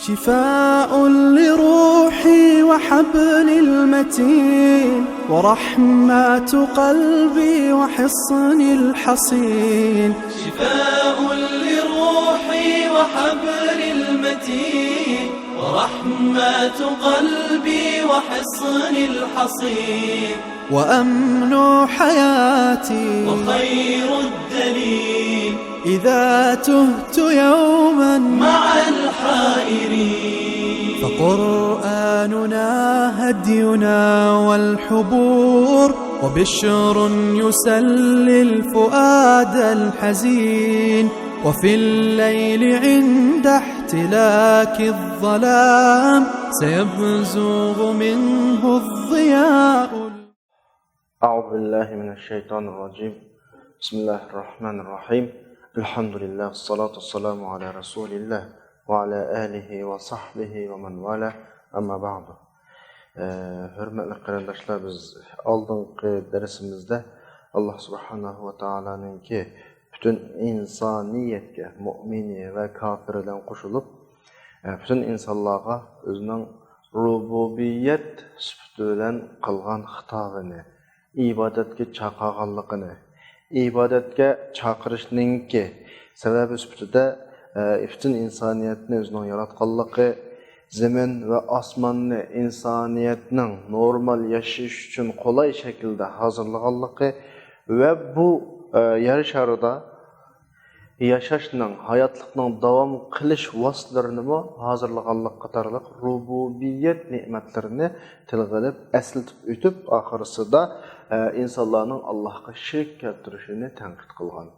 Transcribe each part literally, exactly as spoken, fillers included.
شفاء لروحي وحبل المتين، ورحمة قلبي وحصن الحصين. شفاء لروحي وحبل المتين، ورحمة قلبي وحصن الحصين. وأمن حياتي وخير الدليل، إذا تهت يوما مع الحائرين. فقرآننا هدينا والحبور، وبشر يسلي الفؤاد الحزين. وفي الليل عند احتلاك الظلام، سيبزغ منه الضياء. أعوذ بالله من الشيطان الرجيم. بسم الله الرحمن الرحيم. الحمد لله، والصلاة والسلام على رسول الله وعلى آله وصحبه ومن والاه. أما بعد. ئە، ھۆرمەتلىك قېرىنداشلار، بىز ئالدىنقى دەرسىمىزدە ئاللاھ سۇبھانەھۇ ۋە تائالانىڭكى پۈتۈن ئىنسانىيەتكە، مۇئمىنى ۋە كاپىرى بىلەن قوشۇلۇپ، ئە، پۈتۈن ئىنسانلارغا ئۆزىنىڭ رۇبۇبىيەت سۈپىتى بىلەن قىلغان خىتابىنى، ئىبادەتكە چاقىرغانلىقىنى، ئىبادەتكە چاقىرىشنىڭكى سەۋەبى سۈپىتىدە، ئە، پۈتۈن ئىنسانىيەتنى ئۆزىنىڭ ياراتقانلىقى، زېمىن ۋە ئاسماننى ئىنسانىيەتنىڭ نورمال ياشىشى ئۈچۈن قولاي شەكىلدە ھازىرلىغانلىقى ۋە بۇ، ئە، يەر شارىدا ياشاشنىڭ، ھاياتلىقنىڭ داۋام قىلىش ۋاسىتىلىرىنىمۇ ھازىرلىغانلىق قاتارلىق رۇبۇبىيەت نېمەتلىرىنى تىلغا ئېلىپ، ئەسلىتىپ ئۆتۈپ، ئاخىرسىدا، ئە، ئىنسانلارنىڭ ئاللاھقا شېرىك كەلتۈرۈشىنى تەنقىد قىلغان.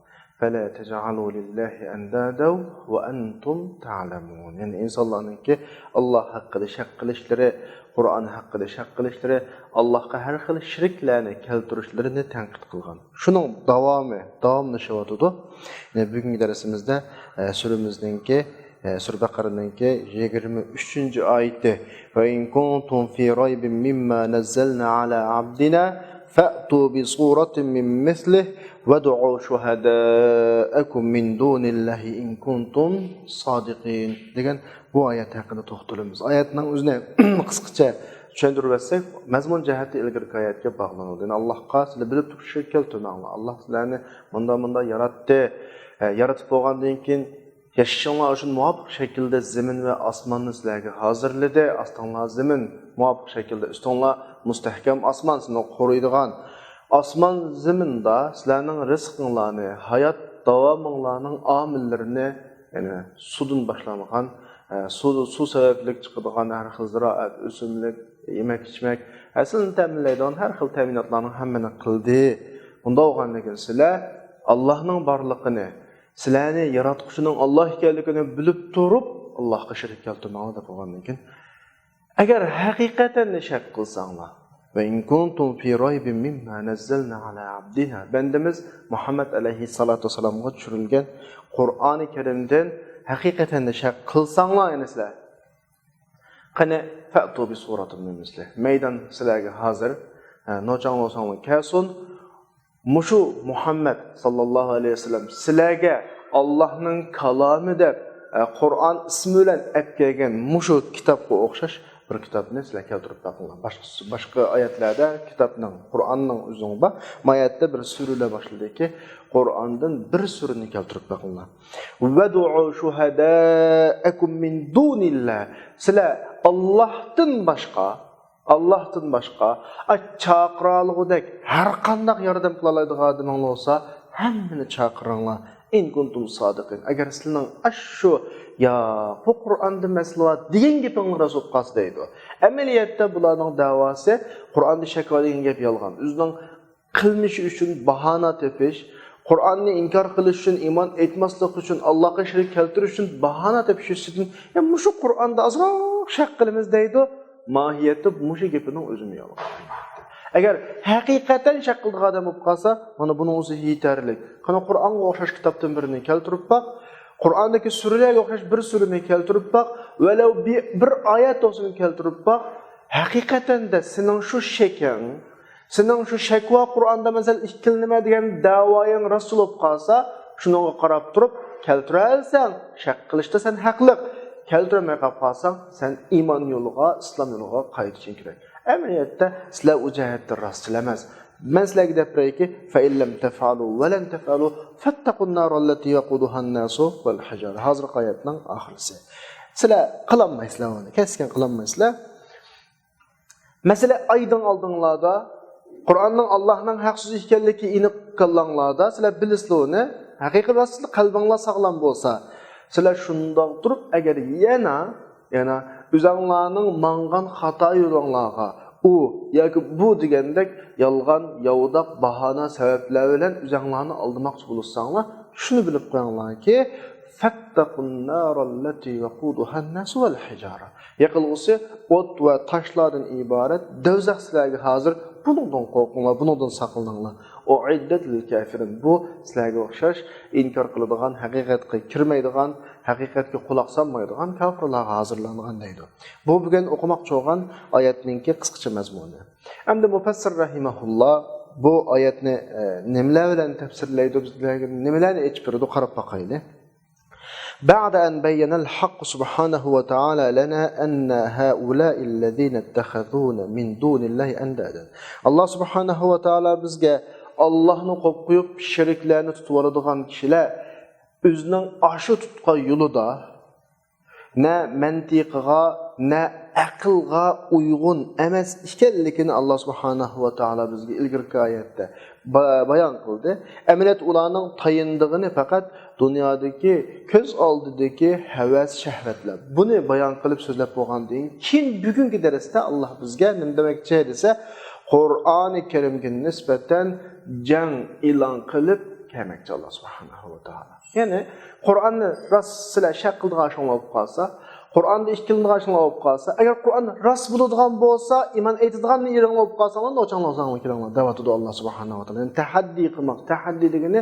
فَلَا تَجْعَلُوا لِلَّهِ أَنْدَادًا وَأَنْتُمْ تَعْلَمُونَ. يەنى ئىنسانلارنىڭكى ئاللاھ ھەققىدە شەك قىلىشلىرى، قۇرئان ھەققىدە شەك قىلىشلىرى، ئاللاھقا ھەر خىل شېرىكلەرنى كەلتۈرۈشلىرىنى تەنقىد قىلغان. شۇنىڭ داۋامى، داۋاملىشىۋاتىدۇ. يەنى بۈگۈنكى دەرسىمىزدە، ئە، سۈرىمىزنىڭكى، ئە، سۈرە بەقەرىنىڭكى يىگىرمە ئۈچىنچى ئايىتى، وَإِنْ كُنْتُمْ فِي رَيْبٍ مِّمَّا نَزَّلْنَا عَلَىٰ عَبْدِنَا فَأْتُوا بِسُورَةٍ مِّن مِّثْلِهِ وَادْعُوا شُهَدَاءَكُم مِّن دُونِ اللَّهِ إِن كُنتُمْ صَادِقِينَ دېگەن بۇ ئايەت ھەققىدە توختىلىمىز. ئايەتنىڭ ئۆزىنى قىسقىچە چۈشەندۈرۈۋەتسەك، مەزمۇن جەھەتتە ئىلگىرىكى ئايەتكە باغلىنىدۇ. يەنى ئاللاھقا سىلەر بىلىپ تۇرۇپ شېرىك كەلتۈرمەڭلار. ئاللاھ سىلەرنى مۇنداق، مۇنداق ياراتتى. ئە، يارىتىپ بولغاندىن كېيىن ياشىشىڭلار ئۈچۈن مۇۋاپىق شەكىلدە زېمىن ۋە ئاسماننى سىلەرگە ھازىرلىدى. ئاستىڭلار زېمىن مۇۋاپىق شەكىلدە، ئۈستۈڭلار مۇستەھكەم ئاسمان، سىلەرنى قورايدىغان. ئاسمان زېمىندا سىلەرنىڭ رىزقىڭلارنى، ھايات داۋامىڭلارنىڭ ئامىللىرىنى، يەنى سۇدىن باشلانغان، ئە، سۇ، سۇ سەۋەبلىك چىقىدىغان ھەر خىل زىرائەت، ئۆسۈملۈك، يېمەك-ئىچمەك، ھەسىلنى تەمىنلەيدىغان ھەر خىل تەمىناتلارنىڭ ھەممىنى قىلدى. بۇنداق بولغاندىن كېيىن سىلەر ئاللاھنىڭ بارلىقىنى، سىلەرنى ياراتقۇچىنىڭ ئاللاھ ئىكەنلىكىنى بىلىپ تۇرۇپ، ئاللاھقا شېرىك كەلتۈرمەڭلار دەپ قويغاندىن كېيىن، ئەگەر ھەقىقەتەن شەك قىلساڭلار، وَإِن كُنْتُمْ فِي رَيْبٍ مِّمَّا نَزَّلْنَا عَلَىٰ عَبْدِنَا، بەندىمىز مۇھەممەد ئەلەيھىسسالاتۇ ۋەسسالامغا چۈشۈرۈلگەن قۇرئانى كەرىمدىن ھەقىقەتەن شەك قىلساڭلار، يەنى سىلەر، قېنى، فَأْتُوا بِسُورَةٍ مِّن مِّثْلِهِ، مەيدان سىلەرگە ھازىر، ھە، نوچاڭ بولساڭلار كەلسۇن، مۇشۇ مۇھەممەد ساللاللاھۇ ئەلەيھى ۋەسەللەم سىلەرگە ئاللاھنىڭ كالامى دەپ، ئە، قۇرئان ئىسمى بىلەن ئەپ كەلگەن مۇشۇ كىتابقا ئوخشاش بىر كىتابنى سىلەر كەلتۈرۈپ بېقىڭلار. باشقا، باشقا ئايەتلەردە كىتابنىڭ، قۇرئاننىڭ ئۆزىنىڭ بار. ما ئايەتتە بىر سۈرىلەر باشلىدىكى، قۇرئاندىن بىر سۈرىنى كەلتۈرۈپ بېقىڭلار. وَادْعُوا شُهَدَاءَكُم مِّن دُونِ اللَّهِ. سىلەر ئاللاھتىن باشقا، ئاللاھتىن باشقا، ئا، چاقىرالىغۇدەك ھەر قانداق ياردەم قىلالايدىغان ئادىمىڭلار بولسا، ھەممىنى چاقىرىڭلار. إِن كُنتُمْ صَادِقِينَ. ئەگەر سىلەرنىڭ ئاشۇ، يا، بۇ قۇرئاندا مەسىلە بار دېگەن گېپىڭلار راست بولۇپ قالسا دەيدۇ. ئەمەلىيەتتە بۇلارنىڭ دەۋاسى، قۇرئاندا شەك بار دېگەن گەپ يالغان. ئۆزىنىڭ قىلمىشى ئۈچۈن باھانە تېپىش، قۇرئاننى ئىنكار قىلىش ئۈچۈن، ئىمان ئېيتماسلىق ئۈچۈن، ئاللاھقا شېرىك كەلتۈرۈش ئۈچۈن باھانە تېپىش ئۈستىدىن، يا مۇشۇ قۇرئاندا ئازراق شەك قىلىمىز دەيدۇ. ماھىيەتتە مۇشۇ گېپىنىڭ ئۆزىمۇ يالغان. ئەگەر ھەقىقەتەن شەك قىلىدىغان ئادەم بولۇپ قالسا، مانا بۇنىڭ ئۆزى يېتەرلىك. قېنى قۇرئانغا ئوخشاش كىتابتىن بىرنى كەلتۈرۈپ باق. قۇرئاندىكى سۈرىلەرگە ئوخشاش بىر سۈرىنى كەلتۈرۈپ باق. ۋەلەۋ بىر، بىر ئايەت بولسىمۇ كەلتۈرۈپ باق. ھەقىقەتەن دە سېنىڭ شۇ شېكىڭ، سېنىڭ شۇ شەكۋا قۇرئاندا مەسىلەن ئىككىلا نېمە دېگەن دەۋايىڭ راست بولۇپ قالسا، شۇنىڭغا قاراپ تۇرۇپ كەلتۈرەلىسەڭ، شەك قىلىشتا سەن ھەقلىق. كەلتۈرەلمەي قاپ قالساڭ، سەن ئىمان يولىغا، ئىسلام يولىغا قايتىشىڭ كېرەك. ئەمەلىيەتتە سىلەر ئۇ جەھەتتە راستچىل ئەمەس. مەن سىلەرگە دەپ بېرەيكى، فَإِنْ لَمْ تَفْعَلُوا وَلَنْ تَفْعَلُوا فَاتَّقُوا النَّارَ الَّتِي وَقُودُهَا النَّاسُ وَالْحِجَارَةُ. ھازىرقى ئايەتنىڭ ئاخىرىسى. سىلەر قىلالمايسىلەر ئۇنى، كەسكىن قىلالمايسىلەر. مەسىلە ئايدىڭ ئالدىڭلاردا، قۇرئاننىڭ ئاللاھنىڭ ھەق سۆزى ئىكەنلىكى ئېنىق كاللاڭلاردا، سىلەر بىلىسىلەر ئۇنى. ھەقىقىي راستلا قەلبىڭلار ساغلام بولسا، سىلەر شۇنداق تۇرۇپ، ئەگەر يەنە، يەنە ئۆزەڭلارنىڭ ماڭغان خاتا يولۇڭلارغا، ئۇ ياكى بۇ دېگەندەك يالغان، ياۋىداق، باھانە، سەۋەبلەر بىلەن ئۆزەڭلارنى ئالدىماقچى بولساڭلار، شۇنى بىلىپ قويۇڭلاركى، فَاتَّقُوا النَّارَ الَّتِي وَقُودُهَا النَّاسُ وَالْحِجَارَةُ. يېقىلغۇسى ئوت ۋە تاشلاردىن ئىبارەت دوزاخ سىلەرگە ھازىر، بۇنىڭدىن قورقۇڭلار، بۇنىڭدىن ساقلىنىڭلار. أُعِدَّتْ لِلْكَافِرِينَ. بۇ سىلەرگە ئوخشاش ئىنكار قىلىدىغان، ھەقىقەتكە كىرمەيدىغان، ھەقىقەتكە قۇلاق سالمايدىغان كاپىرلارغا ھازىرلانغان دەيدۇ. بۇ بۈگۈن ئوقۇماقچى بولغان ئايەتنىڭكى قىسقىچە مەزمۇنى. ئەمدى مۇپەسسىر رەھىمەھۇللا بۇ ئايەتنى، ئە، نېمىلەر بىلەن تەپسىرلەيدۇ، بىزلەرگە نېمىلەرنى ئېچىپ بېرىدۇ، قاراپ باقايلى. بَعْدَ أَنْ بَيَّنَ الْحَقَّ سُبْحَانَهُ وَتَعَالَى لَنَا أَنَّ هَؤُلَاءِ الَّذِينَ اتَّخَذُوا مِنْ دُونِ اللَّهِ أَنْدَادًا. ئاللا سۇبھانەھۇ ۋە تائالا بىزگە ئاللانى قويۇپ قويۇپ، شېرىكلەرنى تۇتۇۋالىدىغان كىشىلەر ئۆزىنىڭ ئاشۇ تۇتقان يولىدا نە مەنتىقىغا، نە ئەقىلغا ئۇيغۇن ئەمەس ئىكەنلىكىنى ئاللا سۇبھانەھۇ ۋە تائالا بىزگە ئىلگىرىكى ئايەتتە با-، بايان قىلدى. ئەمەلىيەتتە ئۇلارنىڭ تايىنىدىغىنى پەقەت دۇنيادىكى، كۆز ئالدىدىكى ھەۋەس، شەھۋەتلەر. بۇنى بايان قىلىپ سۆزلەپ بولغاندىن كېيىن، بۈگۈنكى دەرستە ئاللا بىزگە نېمە دېمەكچى دېسە، قۇرئانى كەرىمگە نىسبەتەن جەڭ ئېلان قىلىپ كەلمەكچى ئاللا سۇبھانەھۇ ۋە تائالا. يەنى قۇرئاننى راست سىلەر شەك قىلىدىغان ئىشىڭلار بولۇپ قالسا، قۇرئاندا ئىككىلىنىدىغان ئىشىڭلار بولۇپ قالسا، ئەگەر قۇرئان راست بولىدىغان بولسا، ئىمان ئېيتىدىغان ئېرىڭلار بولۇپ قالساڭلار، نوچاڭلار كېلىڭلار دەۋاتىدۇ ئاللا سۇبھانەھۇ ۋە تائالا. يەنى تەھەددىي قىلماق، تەھەددىي دېگىنى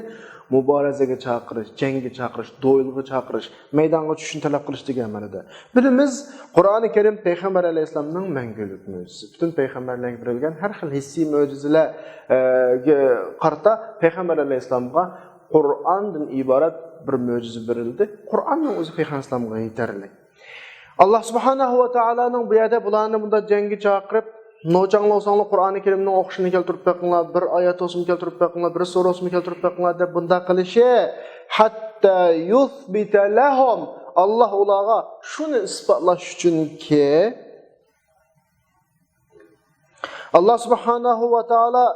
مۇبارىزىگە چاقىرىش، جەڭگە چاقىرىش، دوئېلغا چاقىرىش، مەيدانغا چۈشۈشنى تەلەپ قىلىش دېگەن مەنىدە. بىلىمىز، قۇرئانى كەرىم پەيغەمبەر ئەلەيھىسسالامنىڭ مەڭگۈلۈك مۆجىزىسى. پۈتۈن پەيغەمبەرلەرگە بېرىلگەن ھەر خىل ھېسسىي مۆجىزىلەرگە قارىتا پەيغەمبەر ئەلەيھىسسالامغا قۇرئاندىن ئىبارەت بىر مۆجىزە بېرىلدى. قۇرئاننىڭ ئۆزى پەيغەمبەر ئەلەيھىسسالامغا يېتەرلىك. ئاللا سۇبھانەھۇ ۋە تائالانىڭ بۇ يەردە بۇلارنى بۇنداق جەڭگە چاقىرىپ، نوچاڭلار بولساڭلار قۇرئانى كەرىمنىڭ ئوخشىشىنى كەلتۈرۈپ بېقىڭلار، بىر ئايەت بولسىمۇ كەلتۈرۈپ بېقىڭلار، بىر سۈرە بولسىمۇ كەلتۈرۈپ بېقىڭلار دەپ بۇنداق قىلىشى، ھەتتا يۇسبىتە لەھۇم، ئاللا ئۇلارغا شۇنى ئىسپاتلاش ئۈچۈنكى، ئاللا سۇبھانەھۇ ۋە تائالا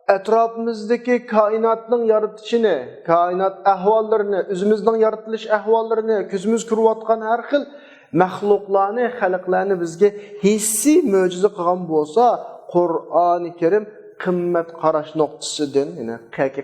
ئەتراپىمىزدىكى كائىناتنىڭ يارىتىشىنى، كائىنات ئەھۋاللىرىنى، ئۆزىمىزنىڭ يارىتىلىش ئەھۋاللىرىنى، كۆزىمىز كۆرۈۋاتقان ھەر خىل مەخلۇقلارنى، خەلقلەرنى بىزگە ھېسسىي مۆجىزە قىلغان بولسا، قۇرئانى كەرىم قىممەت قاراش نۇقتىسىدىن، يەنى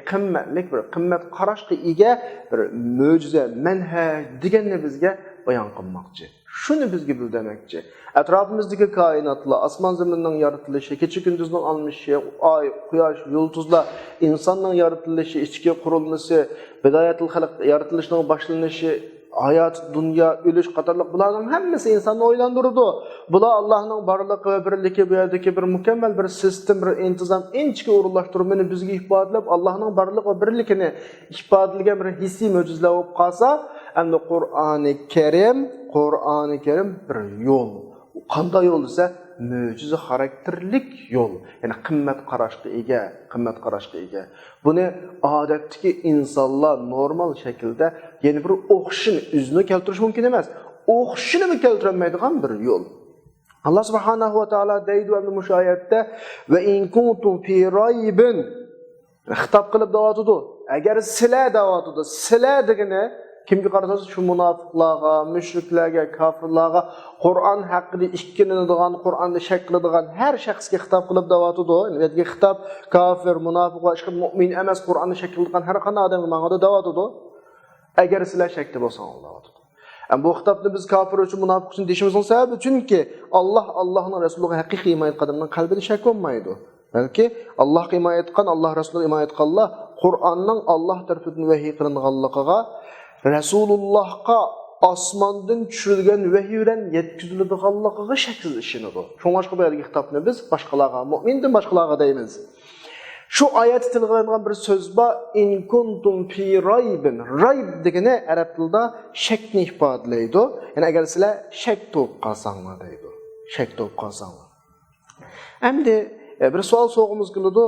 قىممەتلىك بىر قىممەت قاراشقا ئىگە بىر مۆجىزە، مەنھەج دېگەننى بىزگە بايان قىلماقچى. شۇنى بىزگە بىلدۈرمەكچى. ئەتراپىمىزدىكى كائىناتلار، ئاسمان زېمىننىڭ يارىتىلىشى، كېچە كۈندۈزنىڭ ئالمىشىشى، ئاي، قۇياش، يۇلتۇزلار، ئىنساننىڭ يارىتىلىشى، ئىچكى قۇرۇلمىسى، بدايەتۇل خەلق، يارىتىلىشنىڭ باشلىنىشى، ھايات، دۇنيا، ئۆلۈش قاتارلىق بۇلارنىڭ ھەممىسى ئىنساننى ئويلاندۇرىدۇ. بۇلار ئاللانىڭ بارلىقى ۋە بىرلىكى، بۇ يەردىكى بىر مۇكەممەل بىر سىستېما، بىر ئىنتىزام، ئىنچىكە ئورۇنلاشتۇرمىنى بىزگە ئىپادىلەپ، ئاللانىڭ بارلىق ۋە بىرلىكىنى ئىپادىلىگەن بىر ھېسسىي مۆجىزىلەر بولۇپ قالسا، ئەمدى قۇرئانى كەرىم، قۇرئانى كەرىم بىر يول. قانداق يول دېسە، مۆجىزە خاراكتېرلىك يول. يەنى قىممەت قاراشقا ئىگە، قىممەت قاراشقا ئىگە. بۇنى ئادەتتىكى ئىنسانلار نورمال شەكىلدە يەنە بىر ئوخشىشىنى ئۆزىنى كەلتۈرۈش مۇمكىن ئەمەس. ئوخشىشىنىمۇ كەلتۈرەلمەيدىغان بىر يول. ئاللا سۇبھانەھۇ ۋە تائالا دەيدۇ ئەمدى مۇشۇ ئايەتتە، «ۋە ئىن كۇنتۇم فى رەيبىن». خىتاب قىلىپ دەۋاتىدۇ. ئەگەر سىلەر دەۋاتىدۇ. سىلەر دېگىنى كىمگە قارىتىدۇ؟ شۇ مۇناپىقلارغا، مۇشرىكلەرگە، كاپىرلارغا، قۇرئان ھەققىدە ئىككىلىنىدىغان، قۇرئاندا شەك قىلىدىغان ھەر شەخسكە خىتاب قىلىپ دەۋاتىدۇ. نۆۋەتتىكى خىتاب كاپىر، مۇناپىق ۋە ئىشقىلىپ مۇئمىن ئەمەس، قۇرئاندا شەك قىلىدىغان ھەر قانداق ئادەمگە ماڭىدۇ دەۋاتىدۇ. ئەگەر سىلەر شەكتە بولساڭلار دەۋاتىدۇ. ئەمما بۇ خىتابنى بىز كاپىر ئۈچۈن، مۇناپىق ئۈچۈن دېيىشىمىزنىڭ سەۋەبى، چۈنكى ئاللا، ئاللانىڭ رەسۇلىغا ھەقىقىي ئىمان ئېيتقان ئادەمنىڭ قەلبىدە شەك بولمايدۇ. بەلكى ئاللاغا ئىمان ئېيتقان، ئاللا رەسۇلىغا ئىمان ئېيتقانلار قۇرئاننىڭ ئاللا تەرىپىدىن ۋەھىي قىلىنغانلىقىغا، رەسۇلۇللاھقا ئاسماندىن چۈشۈرۈلگەن ۋەھىي بىلەن يەتكۈزۈلىدىغانلىقىغا شەكسىز ئىشىنىدۇ. شۇڭلاشقا بۇ يەردىكى خىتابنى بىز باشقىلارغا، مۇئمىندىن باشقىلارغا دەيمىز. شۇ ئايەتتە تىلغا ئېلىنغان بىر سۆز بار، «ئىن كۇنتۇم فى رايبىن». رايب دېگىنى ئەرەب تىلىدا شەكنى ئىپادىلەيدۇ. يەنى ئەگەر سىلەر شەك تۇغۇپ قالساڭلار دەيدۇ. شەك تۇغۇپ قالساڭلار. ئەمدى، ئە، بىر سوئال سورىغۇمىز كېلىدۇ.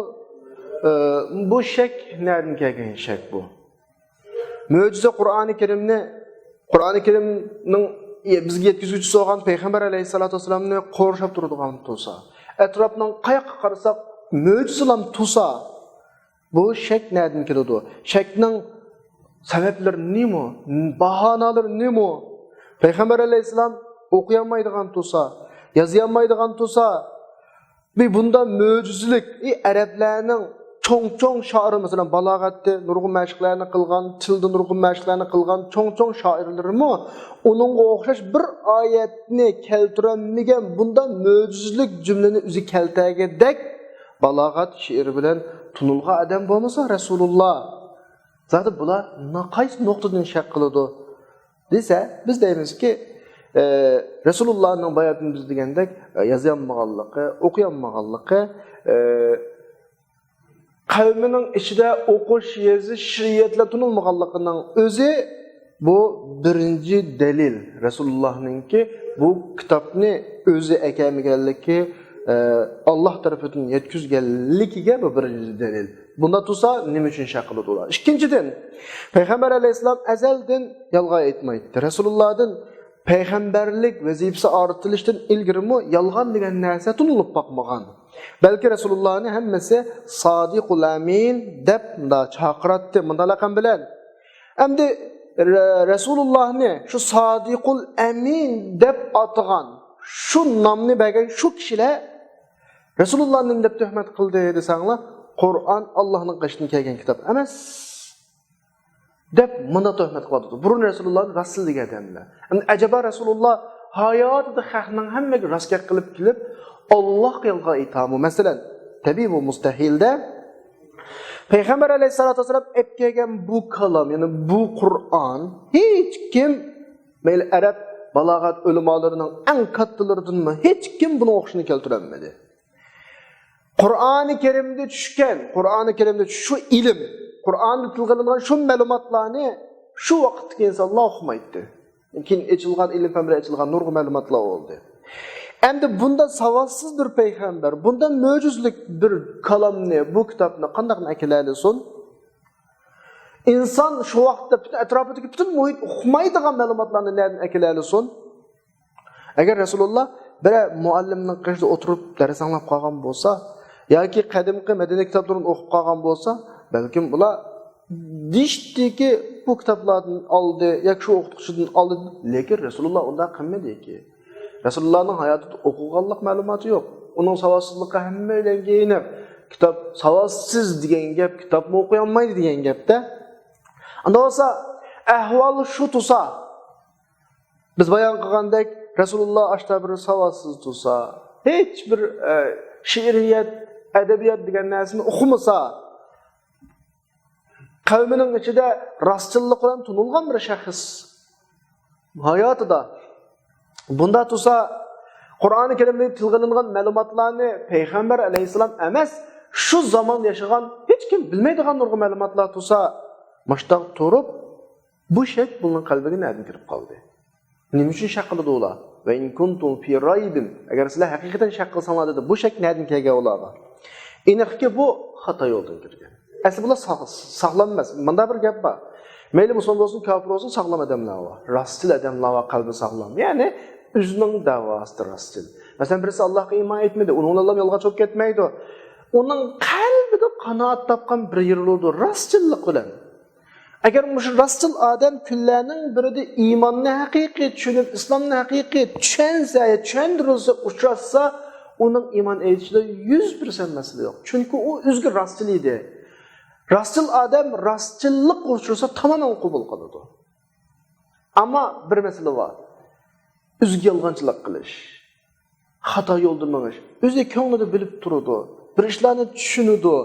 ئە، بۇ شەك نەدىن كەلگەن شەك بۇ؟ مۆجىزە قۇرئانى كەرىمنى، قۇرئانى كەرىمنىڭ بىزگە يەتكۈزگۈچىسى بولغان پەيغەمبەر ئەلەيھىسسالاتۇ ۋەسسالامنى قورشاپ تۇرىدىغان تۇرسا، ئەتراپنىڭ قاياققا قارىساق مۆجىزىلام تۇرسا، بۇ شەك نەدىن كېلىدۇ؟ شەكنىڭ سەۋەبلىرى نېمە؟ باھانالىرى نېمە؟ پەيغەمبەر ئەلەيھىسسالام ئوقۇيالمايدىغان تۇرسا، يازىيالمايدىغان تۇرسا، بى بۇنداق مۆجىزىلىك، ئى، ئەرەبلەرنىڭ چوڭ-چوڭ شائىرى، مەسىلەن، بالاغەتتە نۇرغۇن مەشىقلەرنى قىلغان، تىلدا نۇرغۇن مەشىقلەرنى قىلغان چوڭ-چوڭ شائىرلىرىمۇ ئۇنىڭغا ئوخشاش بىر ئايەتنى كەلتۈرەلمىگەن، بۇنداق مۆجىزىلىك جۈملىنى ئۆزى كەلتۈرگۈدەك بالاغەت شېئىرى بىلەن تونۇلغان ئادەم بولمىسا، رەسۇلۇللا. زادى بۇلار قايسى نۇقتىدىن شەك قىلىدۇ؟ دېسە، بىز دەيمىزكى، ئە، رەسۇلۇللانىڭ باياتىن بىز دېگەندەك، ئە، يازىيالمىغانلىقى، ئوقۇيالمىغانلىقى، ئە، قەۋمىنىڭ ئىچىدە ئوقۇش، يېزىش، شېئىرىيەتلەر تونۇلمىغانلىقىنىڭ ئۆزى بۇ بىرىنچى دەلىل. رەسۇلۇللانىڭكى بۇ كىتابنى ئۆزى ئەكەلمىگەنلىكى، ئە، ئاللا تەرىپىدىن يەتكۈزگەنلىكىگە بۇ بىرىنچى دەلىل. بۇنداق تۇرسا، نېمە ئۈچۈن شەك قىلىدۇ ئۇلار؟ ئىككىنچىدىن، پەيغەمبەر ئەلەيھىسسالام ئەزەلدىن يالغان ئېيتمايتتى. رەسۇلۇللادىن پەيغەمبەرلىك ۋەزىپىسى ئارتىلىشتىن ئىلگىرىمۇ يالغان دېگەن نەرسە تونۇلۇپ باقمىغان. بەلكى رەسۇلۇللانى ھەممىسى سادىقۇل ئەمىن دەپ مۇنداق چاقىراتتى، مۇنداق لەقەم بىلەن. ئەمدى رە-، رەسۇلۇللانى شۇ سادىقۇل ئەمىن دەپ ئاتىغان، شۇ نامنى بەرگەن شۇ كىشىلەر رەسۇلۇللا نېمە دەپ تۆھمەت قىلدى دېسەڭلار، قۇرئان ئاللانىڭ قېشىدىن كەلگەن كىتاب ئەمەس دەپ مۇنداق تۆھمەت قىلىۋاتىدۇ. بۇرۇن رەسۇلۇللانى راستچىل دېگەن ئادەملەر. ئەمدى ئەجەبا رەسۇلۇللا ھاياتىدا خەقنىڭ ھەممىگە راست گەپ قىلىپ كېلىپ، ئاللاغا يالغان ئېيتامۇ؟ مەسىلەن، تەبىئىي بۇ مۇستەھىلدە. پەيغەمبەر ئەلەيھىسسالاتۇ ۋەسسالام ئەپ كەلگەن بۇ كالام، يەنى بۇ قۇرئان ھېچكىم، مەيلى ئەرەب بالاغەت ئۆلىمالىرىنىڭ ئەڭ كاتتىلىرىدىنمۇ ھېچكىم بۇنىڭ ئوخشىشىنى كەلتۈرەلمىدى. قۇرئانى كەرىمدە چۈشكەن، قۇرئانى كەرىمدە شۇ ئىلىم، قۇرئاندا تىلغا ئېلىنغان شۇ مەلۇماتلارنى شۇ ۋاقىتتىكى ئىنسانلار ئۇقمايتتى. كېيىن ئېچىلغان، ئىلىم پەن بىلەن ئېچىلغان نۇرغۇن مەلۇماتلار بولدى. ئەمدى بۇنداق ساۋاتسىز بىر پەيغەمبەر، بۇنداق مۆجىزىلىك بىر كالامنى، بۇ كىتابنى قانداقمۇ ئەكېلەلىسۇن؟ ئىنسان شۇ ۋاقىتتا پۈتۈن ئەتراپىدىكى پۈتۈن مۇھىت ئۇقمايدىغان مەلۇماتلارنى نەدىن ئەكېلەلىسۇن؟ ئەگەر رەسۇلۇللا بىرەر مۇئەللىمنىڭ قېشىدا ئولتۇرۇپ دەرس ئاڭلاپ قالغان بولسا ياكى قەدىمكى مەدەنىي كىتابلىرىنى ئوقۇپ قالغان بولسا، بەلكىم ئۇلار دېيىشتىكى بۇ كىتابلاردىن ئالدى ياكى شۇ ئوقۇتقۇچىدىن ئالدى، لېكىن رەسۇلۇللا ئۇنداق قىلمىدىكى. رەسۇلۇللانىڭ ھاياتىدا ئوقۇغانلىق مەلۇماتى يوق. ئۇنىڭ ساۋاتسىزلىقى ھەممەيلەنگە يېنىق. كىتاب ساۋاتسىز دېگەن گەپ، كىتابمۇ ئوقۇيالمايدۇ دېگەن گەپتە. ئانداق بولسا، ئەھۋال شۇ تۇرسا، بىز بايان قىلغاندەك، رەسۇلۇللا ئاشتا بىر ساۋاتسىز تۇرسا، ھېچ بىر، ئە، شېئىرىيەت، ئەدەبىيات دېگەن نەرسىنى ئوقۇمىسا، قەۋمىنىڭ ئىچىدە راستچىللىق بىلەن تونۇلغان بىر شەخس ھاياتىدا بۇنداق تۇرسا، قۇرئانى كەرىمدىكى تىلغا ئېلىنغان مەلۇماتلارنى پەيغەمبەر ئەلەيھىسسالام ئەمەس، شۇ زامان ياشىغان ھېچكىم بىلمەيدىغان نۇرغۇن مەلۇماتلار تۇرسا، مۇشتاق تۇرۇپ، بۇ شەك بۇنىڭ قەلبىگە نەدىن كىرىپ قالدى؟ نېمە ئۈچۈن شەك قىلىدۇ ئۇلار؟ «ۋە ئىن كۇنتۇم فى رايبىن»، ئەگەر سىلەر ھەقىقەتەن شەك قىلساڭلار دېدى، بۇ شەك نەدىن كەلگەن ئۇلارغا؟ ئېنىقكى، بۇ خاتا يولدىن كىرگەن. ئەسلى بۇلار ساغ-، ساغلام ئەمەس. مۇنداق بىر گەپ بار. مەيلى مۇسۇلمان بولسۇن، كاپىر بولسۇن، ساغلام ئادەملەر بار. راستچىل ئادەملەر بار، قەلبى ساغلام. يەنى ئۆزىنىڭ دەۋاسىدا راستچىل. مەسىلەن، بىرسى ئاللاھقا ئىمان ئېيتمىدى، ئۇنىڭ بىلەن يالغان چىقىپ كەتمەيدۇ. ئۇنىڭ قەلبىدە قانائەت تاپقان بىر يېرى بولىدۇ، راستچىللىق بىلەن. ئەگەر مۇشۇ راستچىل ئادەم كۈنلەرنىڭ بىرىدە ئىماننى ھەقىقىي چۈشىنىپ، ئىسلامنى ھەقىقىي چۈشەنسە يا چۈشەندۈرۈلسە، ئۇچراتسا، ئۇنىڭ ئىمان ئېيتىشىدا يۈز پىرسەنت مەسىلە يوق. چۈنكى ئۇ ئۆزىگە راستچىل ئىدى. راستچىل ئادەم راستچىللىققا ئۇچرىسا، تامامەن قوبۇل قىلىدۇ. ئەمما بىر مەسىلە بار. ئۆزىگە يالغانچىلىق قىلىش. خاتا يولدا مېڭىش. ئۆزى كۆڭلىدە بىلىپ تۇرىدۇ. بىر ئىشلارنى چۈشىنىدۇ.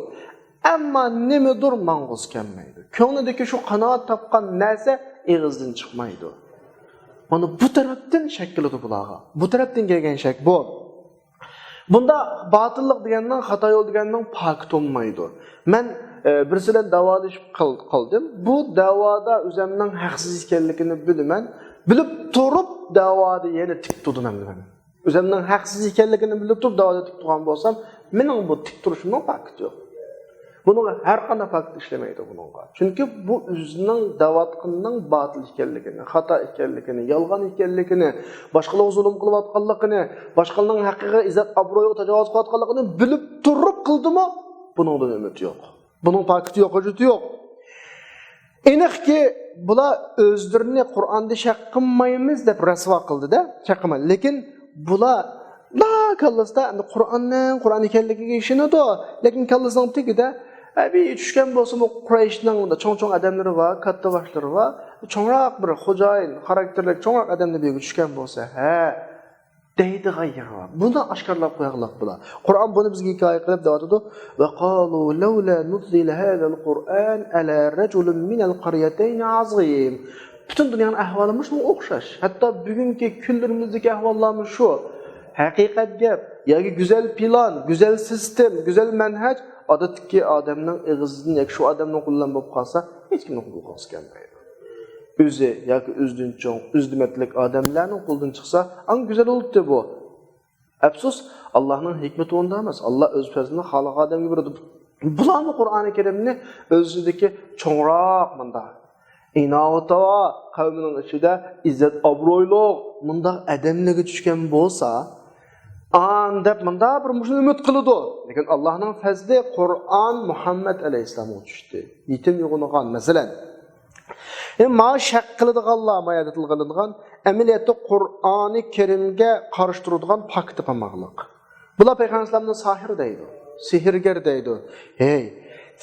ئەمما نېمىدۇر ماڭغۇسى كەلمەيدۇ. كۆڭلىدىكى شۇ قانائەت تاپقان نەرسە ئېغىزدىن چىقمايدۇ. مانا بۇ تەرەپتىن شەك كېلىدۇ بۇلارغا. بۇ تەرەپتىن كەلگەن شەك بۇ. بۇندا باتىللىق دېگەننىڭ، خاتا يول دېگەننىڭ پاكىتى بولمايدۇ. مەن، ئە، بىرسى بىلەن داۋالىشىپ قال-، قالدىم. بۇ داۋادا ئۆزەمنىڭ ھەقسىز ئىكەنلىكىنى بىلىمەن. بىلىپ تۇرۇپ داۋادا يەنە تىك تۇردۇم ئەمدى مەن. ئۆزەمنىڭ ھەقسىز ئىكەنلىكىنى بىلىپ تۇرۇپ داۋادا تىك تۇرغان بولسام، مېنىڭ بۇ تىك تۇرۇشۇمنىڭ پاكىتى يوق. بۇنىڭغا ھەر قانداق پاكىت ئىشلىمەيدۇ بۇنىڭغا. چۈنكى بۇ ئۆزىنىڭ دەۋاتقىنىنىڭ باتىل ئىكەنلىكىنى، خاتا ئىكەنلىكىنى، يالغان ئىكەنلىكىنى، باشقىلارغا زۇلۇم قىلىۋاتقانلىقىنى، باشقىلارنىڭ ھەققىگە، ئىززەت ئابرۇيىغا تاجاۋۇز قىلىۋاتقانلىقىنى بىلىپ تۇرۇپ قىلدىمۇ، بۇنىڭدىن ئۈمىد يوق. بۇنىڭ پاكىتى يوق، ھۆججىتى يوق. ئېنىقكى، بۇلار ئۆزلىرىنى قۇرئاندا شەك قىلمايمىز دەپ رەسۋا قىلدى-دە، شەك قىلمايدۇ. لېكىن بۇلار لا كاللىسىدا ئەمدى قۇرئاننىڭ قۇرئان ئىكەنلىكىگە ئىشىنىدۇ، لېكىن كاللىسىنىڭ تېگىدە، ئە، بىر چۈشكەن بولسىمۇ، قۇرەيشنىڭ چوڭ-چوڭ ئادەملىرى بار، كاتتا باشلىرى بار، چوڭراق بىر خوجايىن خاراكتېرلىك چوڭراق ئادەملەر بىر يەرگە چۈشكەن بولسا، ھە، دەيدىغان يېرى بار. بۇنى ئاشكارىلاپ قوياقلىق بۇلار. قۇرئان بۇنى بىزگە ھېكايە قىلىپ دەۋاتىدۇ. وقالوا لولا نزل هذا القرآن على رجل من القريتين عظيم. پۈتۈن دۇنيانىڭ ئەھۋالى مۇشۇنىڭغا ئوخشاش. ھەتتا بۈگۈنكى كۈنلىرىمىزدىكى ئەھۋاللارمۇ شۇ. ھەقىقەت گەپ ياكى گۈزەل پىلان، گۈزەل سىستېم، گۈزەل مەنھەج ئادەتتىكى ئادەمنىڭ ئېغىزىدىن ياكى شۇ ئادەمنىڭ قولىدىن بولۇپ قالسا، ھېچكىمنىڭ قولىغا قالغۇسى كەلمەيدۇ. ئۆزى ياكى ئۆزىدىن چوڭ، ئۆز دېمەتلىك ئادەملەرنىڭ قولىدىن چىقسا، ئەڭ گۈزەل بولاتتى بۇ. ئەپسۇس، ئاللاھنىڭ ھېكمىتى ئۇنداق ئەمەس. ئاللا ئۆز پەزلىنى خالىغان ئادەمگە بېرىدۇ. بۇلارمۇ قۇرئانى كەرىمنى ئۆزىدىكى چوڭراق مۇنداق ئىناۋىتى بار قەۋمىنىڭ ئىچىدە ئىززەت ئابرۇيلۇق مۇنداق ئادەملەرگە چۈشكەن بولسا، ئان دەپ مۇنداق بىر مۇشۇنى ئۈمىد قىلىدۇ. لېكىن ئاللاھنىڭ پەزلى قۇرئان مۇھەممەد ئەلەيھىسسالامغا چۈشتى. يېتىم يوغىنىغان، مەسىلەن. ئە، ما شەك قىلىدىغانلار، ما يەردە تىلغا ئېلىنغان، ئەمەلىيەتتە قۇرئانى كەرىمگە قارشى تۇرىدىغان پاكىت تاپالمىغانلىق. بۇلار پەيغەمبەر ئەلەيھىسسالامنى ساھىر دەيدۇ، سېھىرگەر دەيدۇ. ھەي،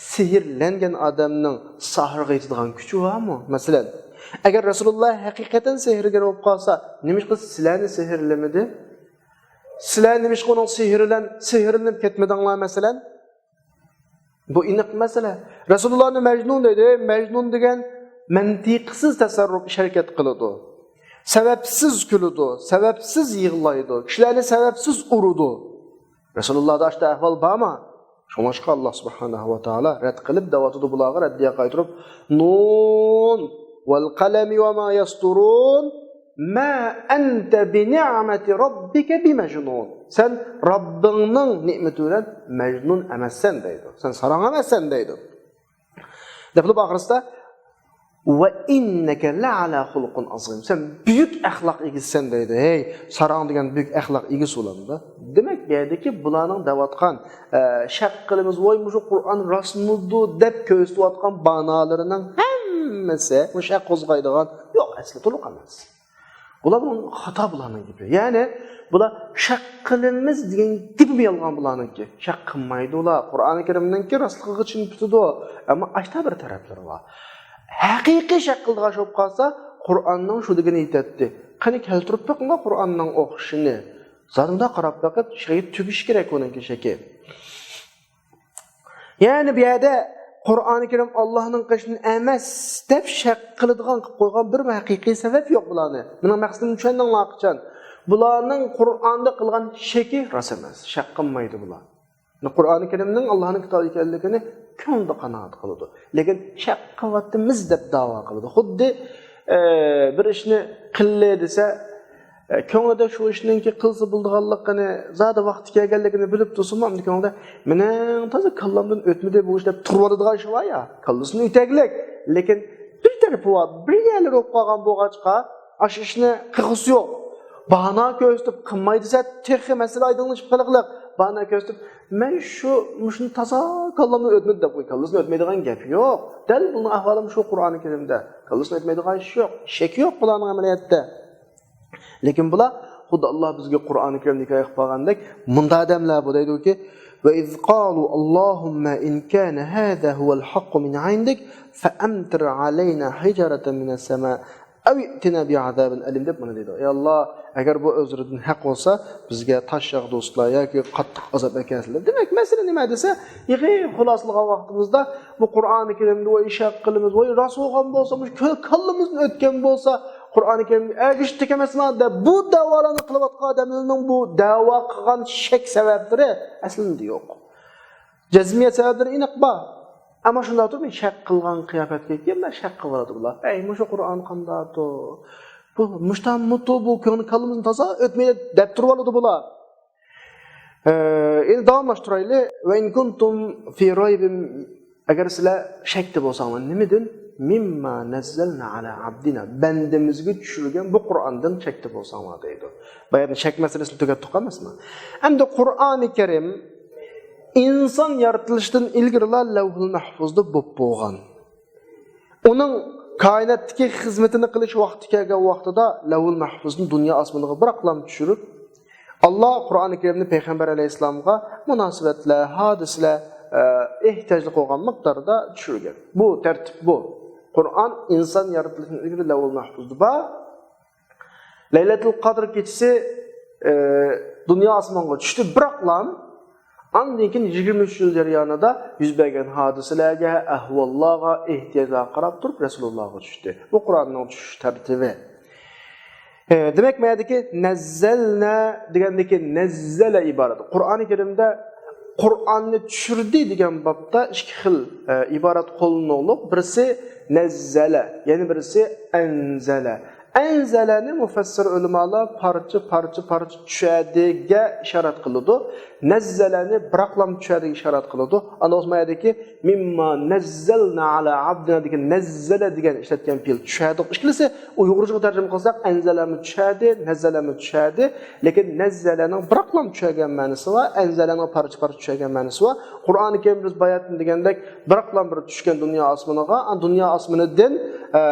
سېھىرلەنگەن ئادەمنىڭ ساھىرغا يېتىدىغان كۈچى بارمۇ؟ مەسىلەن، ئەگەر رەسۇلۇللا ھەقىقەتەن سېھىرگەر بولۇپ قالسا، نېمىشقا سىلەرنى سېھىرلىمىدى؟ سىلەر نېمىشقا ئۇنىڭ سېھرى بىلەن سېھىرلىنىپ كەتمىدىڭلار، مەسىلەن؟ بۇ ئېنىق مەسىلە. رەسۇلۇللانى مەجنۇن دەيدۇ. ئەي، مەجنۇن دېگەن مەنتىقسىز تەسەررۇپ، ئىش ھەرىكەت قىلىدۇ. سەۋەبسىز كۈلىدۇ، سەۋەبسىز يىغلايدۇ، كىشىلەرنى سەۋەبسىز ئۇرىدۇ. رەسۇلۇللادا ئاشۇنداق ئەھۋال بارمۇ؟ شۇڭلاشقا ئاللا سۇبھانەھۇ ۋە تائالا رەت قىلىپ دەۋاتىدۇ بۇلارغا رەددىيە قايتۇرۇپ، نون ۋەل قەلەمى ۋە ما يەستۇرۇن. ما ئەنتە بىنىئمەتى رەببىكە بىمەجنۇن. سەن رەببىڭنىڭ نېمىتى بىلەن مەجنۇن ئەمەسسەن دەيدۇ. سەن ساراڭ ئەمەسسەن دەيدۇ. دەپ قىلىپ ئاخىرسىدا، ۋە ئىننەكە لەئەلا خۇلقىن ئازىم. سەن بۈيۈك ئەخلاق ئىگىسىسەن دەيدۇ. ھەي، ساراڭ دېگەن بۈيۈك ئەخلاق ئىگىسى بولامدۇ؟ دېمەك، بۇ يەردىكى بۇلارنىڭ دەۋاتقان، ئە، شەك قىلىمىز، ۋاي، مۇشۇ قۇرئان راستمىدۇ دەپ كۆرسىتىۋاتقان بانالىرىنىڭ ھەممىسى مۇشۇ شەك قوزغايدىغان، يوق، ئەسلى تولۇق ئەمەس. بۇلار بۇنىڭ خاتا بۇلارنىڭ گېپى. يەنى بۇلار شەك قىلىمىز دېگەن گېپىمۇ يالغان بۇلارنىڭكى. شەك قىلمايدۇ ئۇلار. قۇرئانى كەرىمنىڭكى راستلىقىغا چىن پۈتىدۇ. ئەمما ئاشتا بىر تەرەپلىرى بار. ھەقىقىي شەك قىلىدىغان ئىش بولۇپ قالسا، قۇرئاننىڭ شۇ دېگىنى يېتەتتى. قېنى كەلتۈرۈپ بېقىڭلار قۇرئاننىڭ ئوخشىشىنى. زادىمدا قاراپ بېقىپ، شەكى تۈگىشى كېرەك ئۇنىڭكى شەكى. يەنى بۇ يەردە قۇرئانى كەرىم ئاللاھنىڭ قېشىدىن ئەمەس دەپ شەك قىلىدىغان قىلىپ قويغان بىر ھەقىقىي سەۋەب يوق بۇلارنى. مېنىڭ مەقسىتىمنى چۈشەندىڭلاركىچان؟ بۇلارنىڭ قۇرئاندا قىلغان شېكى راست ئەمەس. شەك قىلمايدۇ بۇلار. قۇرئانى كەرىمنىڭ ئاللاھنىڭ كىتابى ئىكەنلىكىنى كۆڭلىدە قانائەت قىلىدۇ. لېكىن شەك قىلىۋاتىمىز دەپ داۋا قىلىدۇ. خۇددى، ئە، بىر ئىشنى قىللى دېسە، ئە، كۆڭلىدە شۇ ئىشنىڭكى قىلسا بولىدىغانلىقىنى، زادى ۋاقتى كەلگەنلىكىنى بىلىپ تۇرسىمۇ، ئەمدى كۆڭلىدە، مېنىڭ تازا كاللامدىن ئۆتمىدى بۇ ئىش دەپ تۇرۇۋالىدىغان ئىش بار يا. كاللىسىنى ئۆتەگلىك. لېكىن بىر تەرىپى بار، بىر يەرلىرى بولۇپ قالغان بولغاچقا، ئاشۇ ئىشنى قىلغۇسى يوق. باھانە كۆرسىتىپ قىلماي دېسە، تېخى مەسىلە ئايدىڭلىشىپ قېلىقلىق. باھانە كۆرسىتىپ، مەن شۇ، مۇشۇنى تازا كاللامدىن ئۆتمىدى دەپ قوي. كاللىسىنى ئۆتمەيدىغان گەپ يوق. دەل بۇنىڭ ئەھۋالىمۇ شۇ قۇرئانى كەرىمدە. كاللىسىنى ئۆتمەيدىغان ئىش يوق. شەك يوق بۇلارنىڭ ئەمەلىيەتتە. لېكىن بۇلار خۇددى ئاللا بىزگە قۇرئانى كەرىمدە ھېكايە قىلىپ قالغاندەك، مۇنداق ئادەملەر بۇ دەيدۇكى، وإذ قالوا اللهم إن كان هذا هو الحق من عندك فأمطر علينا حجارة من السماء أو ائتنا بعذاب أليم دەپ مانا دەيدۇ. ئەي ئاللا، ئەگەر بۇ ئۆزلىرىدىن ھەق بولسا، بىزگە تاش ياغدۇرسىلا ياكى قاتتىق ئازاب ئەكەلسىلە. دېمەك، مەسىلە نېمە دېسە، يىغىپ خۇلاسىلىغان ۋاقتىمىزدا، بۇ قۇرئانى كەرىمدە ۋاي شەك قىلىمىز، ۋاي راست بولغان بولسا، مۇشۇ كۆ-، كاللىمىزدىن ئۆتكەن بولسا، قۇرئانى كەرىمگە ئەگىشتىك ئەمەسما دەپ، بۇ دەۋالارنى قىلىۋاتقان ئادەملەرنىڭ بۇ دەۋا قىلغان شەك سەۋەبلىرى ئەسلىدە يوق. جەزمىيەت سەۋەبلىرى ئېنىق بار. ئەمما شۇنداق تۇرۇپ، شەك قىلغان قىياپەتكە كىيىپ، شەك قىلىۋالىدۇ بۇلار. ئەي، مۇشۇ قۇرئان قانداقتۇ؟ بۇ مۇشتاممۇتۇ، بۇ كۆڭلى كاللىمىزنى تازا ئۆتمەيدۇ دەپ تۇرۇۋالىدۇ بۇلار. ئە، ئەمدى داۋاملاشتۇرايلى. ۋە ئىن كۇنتۇم فى رايبىن، ئەگەر سىلەر شەكتە بولساڭلار، نېمىدىن؟ مىمما نەززەلنا ئالا ئابدىنا، بەندىمىزگە چۈشۈرگەن بۇ قۇرئاندىن شەكتە بولساڭلار دەيدۇ. باياتىن شەك مەسىلىسىنى تۈگەتتۇق ئەمەسمۇ؟ ئەمدى قۇرئانى كەرىم ئىنسان يارىتىلىشتىن ئىلگىرىلا لەۋھۇل مەھفۇزدا بولۇپ بولغان. ئۇنىڭ كائىناتتىكى خىزمىتىنى قىلىش ۋاقتى كەلگەن ۋاقتىدا لەۋھۇل مەھفۇزدىن دۇنيا ئاسمىنىغا بىراقلا چۈشۈرۈپ، ئاللا قۇرئانى كەرىمنى پەيغەمبەر ئەلەيھىسسالامغا مۇناسىۋەتلەر، ھادىسىلەر، ئە، ئېھتىياجلىق بولغان مىقداردا چۈشۈرگەن. بۇ تەرتىپ بۇ. قۇرئان ئىنسان يارىتىلىشىدىن ئىلگىرى لەۋھۇل مەھفۇزدا بار. لەيلەتۇل قەدر كېچىسى، ئە، دۇنيا ئاسمانغا چۈشتى، بىراقلا ئاندىن كېيىن يىگىرمە ئۈچ يىل جەريانىدا يۈز بەرگەن ھادىسىلەرگە، ئەھۋاللارغا، ئېھتىياجلارغا قاراپ تۇرۇپ رەسۇلۇللاغا چۈشتى. بۇ قۇرئاننىڭ چۈشۈش تەرتىپى. ئە، دېمەك، مەيەدىكى نەززەلنە دېگەندىكى نەززەلە ئىبارەت. قۇرئانى كەرىمدە قۇرئاننى چۈشۈردى دېگەن بابتا ئىككى خىل، ئە، ئىبارەت قوللىنىلىدۇ. بىرسى نەززەلە، يەنە بىرسى ئەنزەلە. ئەنزەلەنى مۇفەسسىر ئۆلىمالار پارچە، پارچە، پارچە چۈشەردىگە ئىشارەت قىلىدۇ. نەززەلەنى بىراقلام چۈشەردىگە ئىشارەت قىلىدۇ. ئاندىن بۇ يەردىكى مىمما نەززەلنا ئالا ئابدىنا دېگەن نەززەلە دېگەن ئىشلەتكەن پېئىل چۈشەردۇق. ئىككىلىسى ئۇيغۇرچىغا تەرجىمە قىلساق، ئەنزەلەمۇ چۈشەردى، نەززەلەمۇ چۈشەردى. لېكىن نەززەلەنىڭ بىراقلام چۈشەرگەن مەنىسى بار، ئەنزەلەنىڭ پارچە-پارچە چۈشەرگەن مەنىسى بار. قۇرئانى كەرىم بىز باياتىن دېگەندەك بىراقلام بىر چۈشكەن دۇنيا ئاسمىنىغا، ئا، دۇنيا ئاسمىنىدىن، ئە،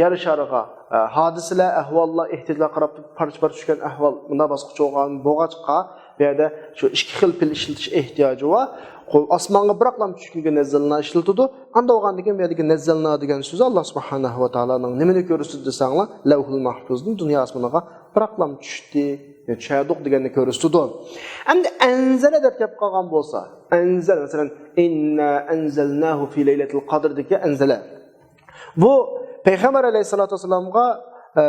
يەر شارىغا، ئە، ھادىسىلەر، ئەھۋاللار، ئېھتىياجلارغا قاراپ پارچە-پارچە چۈشكەن ئەھۋال مۇنداق باسقۇچ بولغان بولغاچقا، بۇ يەردە شۇ ئىككى خىل پېئىل ئىشلىتىش ئېھتىياجى بار. قۇ-، ئاسمانغا بىراقلام چۈشكىنىگە نەززەلنا ئىشلىتىدۇ. ئانداق بولغاندىكىن بۇ يەردىكى نەززەلنا دېگەن سۆزى ئاللا سۇبھانەھۇ ۋە تائالانىڭ نېمىنى كۆرسىتىدۇ دېسەڭلار، لەۋھۇل مەھفۇزدىن دۇنيا ئاسمىنىغا بىراقلام چۈشتى، چۈشەردۇق دېگەننى كۆرسىتىدۇ. ئەمدى ئەنزەلە دەپ كەپ قالغان بولسا، ئەنزەلە، مەسىلەن، ئىننا ئەنزەلناھۇ فى لەيلەتىل قەدردىكى ئەنزەلە. بۇ پەيغەمبەر ئەلەيھىسسالاتۇ ۋەسسالامغا، ئە،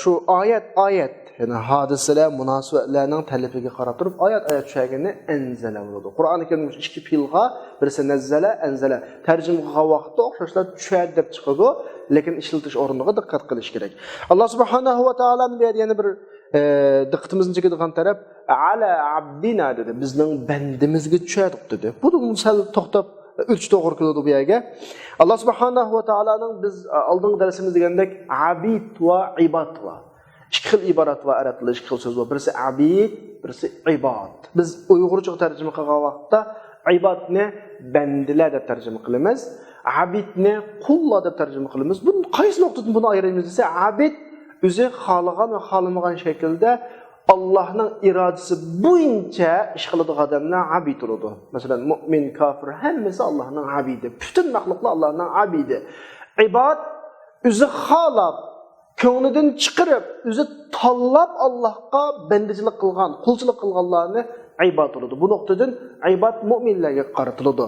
شۇ ئايەت، ئايەت، يەنى ھادىسىلەر، مۇناسىۋەتلەرنىڭ تەلىپىگە قاراپ تۇرۇپ ئايەت، ئايەت چۈشەرگىنى ئەنزەلە بولىدۇ. قۇرئانى كەرىمدە مۇشۇ ئىككى پېئىلغا، بىرسى نەززەلە، ئەنزەلە. تەرجىمە قىلغان ۋاقىتتا ئوخشاشلا چۈشەردى دەپ چىقىدۇ، لېكىن ئىشلىتىش ئورنىغا دىققەت قىلىش كېرەك. ئاللا سۇبھانەھۇ ۋە تائالانىڭ بۇ يەردە يەنە بىر، ئە، دىققىتىمىزنى چېكىدىغان تەرەپ، ئالا ئابدىنا دېدى، بىزنىڭ بەندىمىزگە چۈشەردۇق دېدى. بۇ سەل توختاپ ئۆتۈش توغرا كېلىدۇ بۇ يەرگە. ئاللا سۇبھانەھۇ ۋە تائالانىڭ بىز، ئە، ئالدىنقى دەرسىمىزدە دېگەندەك ئابىد ۋە ئىباد بار. ئىككى خىل ئىبارەت بار ئەرەب تىلىدا، ئىككى خىل سۆز بار. بىرسى ئابىد، بىرسى ئىباد. بىز ئۇيغۇرچىغا تەرجىمە قىلغان ۋاقىتتا ئىبادنى بەندىلەر دەپ تەرجىمە قىلىمىز. ئابىدنى قۇللار دەپ تەرجىمە قىلىمىز. بۇ قايسى نۇقتىدىن بۇنى ئايرىمىز دېسە، ئابىد ئۆزى خالىغان ۋە خالىمىغان شەكىلدە ئاللانىڭ ئىرادىسى بويىچە ئىش قىلىدىغان ئادەملەر ئابىد بولىدۇ. مەسىلەن، مۇئمىن، كاپىر، ھەممىسى ئاللانىڭ ئابىدى. پۈتۈن مەخلۇقلار ئاللانىڭ ئابىدى. ئىباد ئۆزى خالاپ، كۆڭلىدىن چىقىرىپ، ئۆزى تاللاپ ئاللاھقا بەندىچىلىك قىلغان، قۇلچىلىق قىلغانلارنى ئىباد بولىدۇ. بۇ نۇقتىدىن ئىباد مۇئمىنلەرگە قارىتىلىدۇ.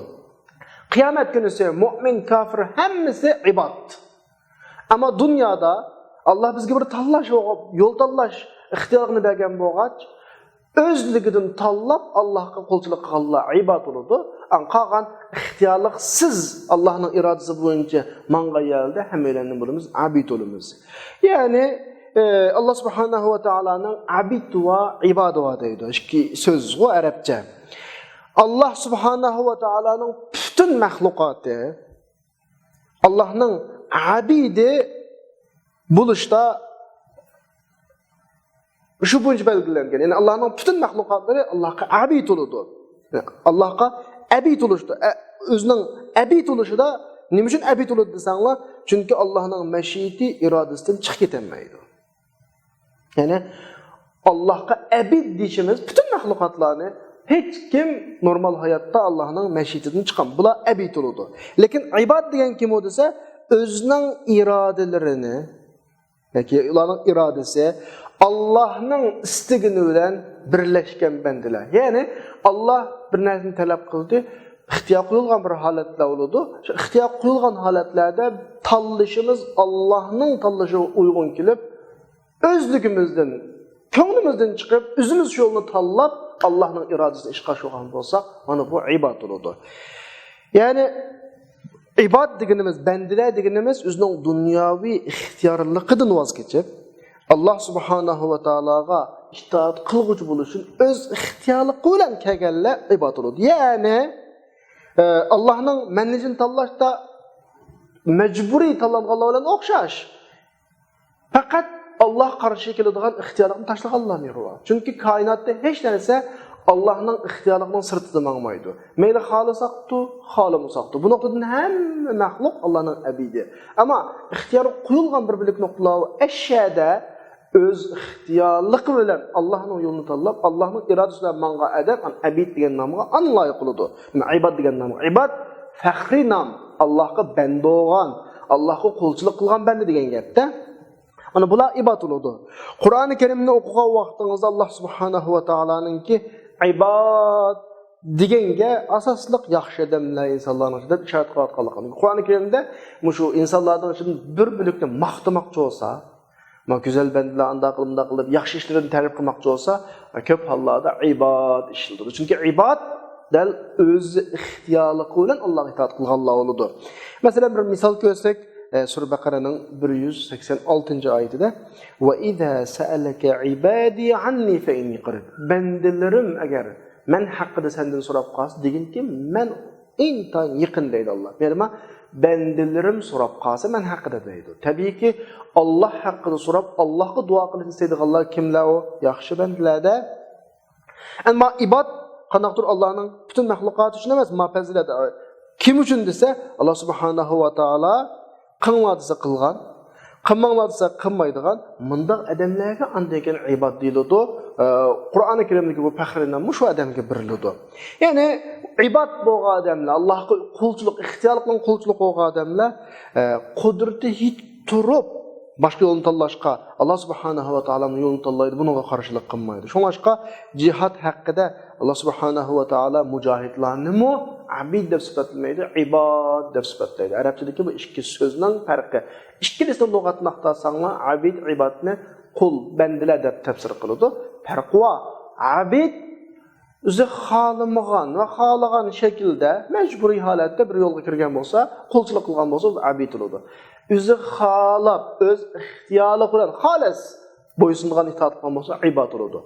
قىيامەت كۈنىسى مۇئمىن، كاپىر ھەممىسى ئىباد. ئەمما دۇنيادا ئاللا بىزگە بىر تاللاش، يول تاللاش ئىختىيارىنى بەرگەن بولغاچ، ئۆزلۈكىدىن تاللاپ ئاللاھقا قۇلچىلىق قىلغانلار ئىباد بولىدۇ. ئەڭ قالغان ئىختىيارلىقسىز ئاللاھنىڭ ئىرادىسى بويىچە ماڭغان يەردە ھەممەيلەندىن بولىمىز، ئابىد بولىمىز. يەنى، ئى، ئاللا سۇبھانەھۇ ۋە تائالانىڭ ئابىد ۋە ئىباد ۋە دەيدۇ. ئىككى سۆزغۇ ئەرەبچە. ئاللا سۇبھانەھۇ ۋە تائالانىڭ پۈتۈن مەخلۇقاتى، ئاللاھنىڭ ئابىدى بولۇشتا شۇ بويىچە بەلگىلەنگەن. يەنى ئاللاھنىڭ پۈتۈن مەخلۇقاتلىرى ئاللاھقا ئابىد بولىدۇ. يەنى ئاللاھقا ئابىد بولۇشتا، ئە، ئۆزىنىڭ ئابىد بولۇشىدا نېمە ئۈچۈن ئابىد بولىدۇ دېسەڭلار، چۈنكى ئاللاھنىڭ مەشىئىتى، ئىرادىسىدىن چىقىپ كېتەلمەيدۇ. يەنى ئاللاھقا ئابىد دېيىشىمىز پۈتۈن مەخلۇقاتلارنى، ھېچكىم نورمال ھاياتتا ئاللاھنىڭ مەشىئىتىدىن چىققان، بۇلار ئابىد بولىدۇ. لېكىن ئىباد دېگەن كىم ئۇ دېسە، ئۆزىنىڭ ئىرادىلىرىنى، ياكى ئۇلارنىڭ ئىرادىسى ئاللاھنىڭ ئىستىگىنى بىلەن بىرلەشكەن بەندىلەر. يەنى ئاللاھ بىر نەرسىنى تەلەپ قىلدى، ئىختىيار قويۇلغان بىر ھالەتلەر بولىدۇ. شۇ ئىختىيار قويۇلغان ھالەتلەردە تاللىشىمىز ئاللاھنىڭ تاللىشىغا ئۇيغۇن كېلىپ، ئۆزلۈكىمىزدىن، كۆڭلىمىزدىن چىقىپ، ئۆزىمىز شۇ يولنى تاللاپ، ئاللاھنىڭ ئىرادىسىنى ئىشقا ئاشۇرغان بولساق، مانا بۇ ئىبادەت بولىدۇ. يەنى ئىباد دېگىنىمىز، بەندىلەر دېگىنىمىز ئۆزىنىڭ دۇنياۋى ئىختىيارلىقىدىن ۋاز كېچىپ، ئاللاھ سۇبھانەھۇ ۋە تائالاغا ئىتائەت قىلغۇچى بولۇش ئۈچۈن ئۆز ئىختىيارلىقى بىلەن كەلگەنلەر ئىبادەت بولىدۇ. يەنى، ئە، ئاللاھنىڭ مەنھىجىنى تاللاشتا مەجبۇرىي تاللانغانلار بىلەن ئوخشاش. پەقەت ئاللاھقا قارشى كېلىدىغان ئىختىيارلىقنى تاشلىغانلارنى يېرى بار. چۈنكى كائىناتتا ھېچ نەرسە ئاللاھنىڭ ئىختىيارلىقىنىڭ سىرتىدا ماڭمايدۇ. مەيلى خالىساقتۇ، خالىمىساقتۇ. بۇ نۇقتىدىن ھەممە مەخلۇق ئاللاھنىڭ ئەبىدى. ئەمما ئىختىيارغا قويۇلغان بىر بۆلەك نۇقتىلار بار. ئەشيادا ئۆز ئىختىيارلىقى بىلەن ئاللاھنىڭ يولىنى تاللاپ، ئاللاھنىڭ ئىرادىسى بىلەن ماڭغان ئادەم ئەبىد دېگەن نامغا ئانا لايىق بولىدۇ. ئىباد دېگەن نامغا. ئىباد فەخرىي نام. ئاللاھقا بەندە بولغان، ئاللاھقا قۇلچىلىق قىلغان بەندە دېگەن گەپتە. مانا بۇلار ئىبادەت بولىدۇ. قۇرئانى كەرىمنى ئوقۇغان ۋاقتىڭىزدا ئاللاھ سۇبھانەھۇ ۋە تائالانىڭكى ئىباد دېگەنگە ئاساسلىق ياخشى ئادەملەر، ئىنسانلارنىڭ دەپ ئىشارەت قىلىۋاتقانلىقىنى. قۇرئانى كەرىمدە مۇشۇ ئىنسانلارنىڭ ئىچىدىن بىر بۆلەكنى ماختىماقچى بولسا، ما گۈزەل بەندىلەر ئانداق قىلىپ، مۇنداق قىلىپ، ياخشى ئىشلىرىنى تەرىپ قىلماقچى بولسا، كۆپ ھاللاردا ئىباد ئىشلىتىدۇ. چۈنكى ئىباد دەل ئۆز ئىختىيارلىقى بىلەن ئاللاھقا ئىتائەت قىلغانلار بولىدۇ. مەسىلەن، بىر مىسال كۆرسەك، ئە، سۈرە بەقەرەنىڭ بىر يۈز سەكسەن ئالتىنچى ئايىتىدە، «وَإِذَا سَأَلَكَ عِبَادِي عَنِّي فَإِنِّي قَرِيبٌ.» بەندىلىرىم ئەگەر مەن ھەققىدە سەندىن سوراپ قالسا، دېگىنكى، مەن ئىنتايىن يېقىن دەيدۇ ئاللاھ. يەنى ما بەندىلىرىم سوراپ قالسا مەن ھەققىدە دەيدۇ. تەبىئىيكى، ئاللاھ ھەققىدە سوراپ، ئاللاھقا دۇئا قىلىشنى سۆيىدىغانلار كىملەر ئۇ؟ ياخشى بەندىلەردە. ئەمما ئىباد قانداقتۇر ئاللاھنىڭ پۈتۈن مەخلۇقاتى ئۈچۈن ئەمەس، ما پەزىلەت. كىم ئۈچۈن دېسە، ئاللاھ سۇبھانەھۇ ۋە تائالا قىلىڭلار دېسە قىلغان، قىلماڭلار دېسە قىلمايدىغان مۇنداق ئادەملەرگە ئاندىن كېيىن ئىباد دېيىلىدۇ. ئە، قۇرئانى كەرىمدىكى بۇ پەخرىي نام مۇشۇ ئادەمگە بېرىلىدۇ. يەنى ئىباد بولغان ئادەملەر، ئاللاھقا قۇلچىلىق، ئىختىيارلىق بىلەن قۇلچىلىق بولغان ئادەملەر، ئە، قۇدرىتى يېتىپ تۇرۇپ باشقا يولنى تاللاشقا، ئاللاھ سۇبھانەھۇ ۋە تائالانىڭ يولىنى تاللايدۇ، بۇنىڭغا قارشىلىق قىلمايدۇ. شۇڭلاشقا جىھاد ھەققىدە ئاللاھ سۇبھانەھۇ ۋە تائالا مۇجاھىدلارنىمۇ ئابىد دەپ سۈپەتلىمەيدۇ، ئىباد دەپ سۈپەتلەيدۇ. ئەرەبچىدىكى بۇ ئىككى سۆزنىڭ پەرقى. ئىككىلىسىنى لۇغەتتە ماختاساڭلار، ئابىد، ئىبادنى قۇل، بەندىلەر دەپ تەپسىر قىلىدۇ. پەرقى بار. ئابىد ئۆزى خالىمىغان ۋە خالىغان شەكىلدە مەجبۇرىي ھالەتتە بىر يولغا كىرگەن بولسا، قۇلچىلىق قىلغان بولسا، ئۇ ئابىد بولىدۇ. ئۆزى خالاپ، ئۆز ئىختىيارلىقى بىلەن خالىس بويسۇنغان، ئىتائەت قىلغان بولسا، ئىباد بولىدۇ.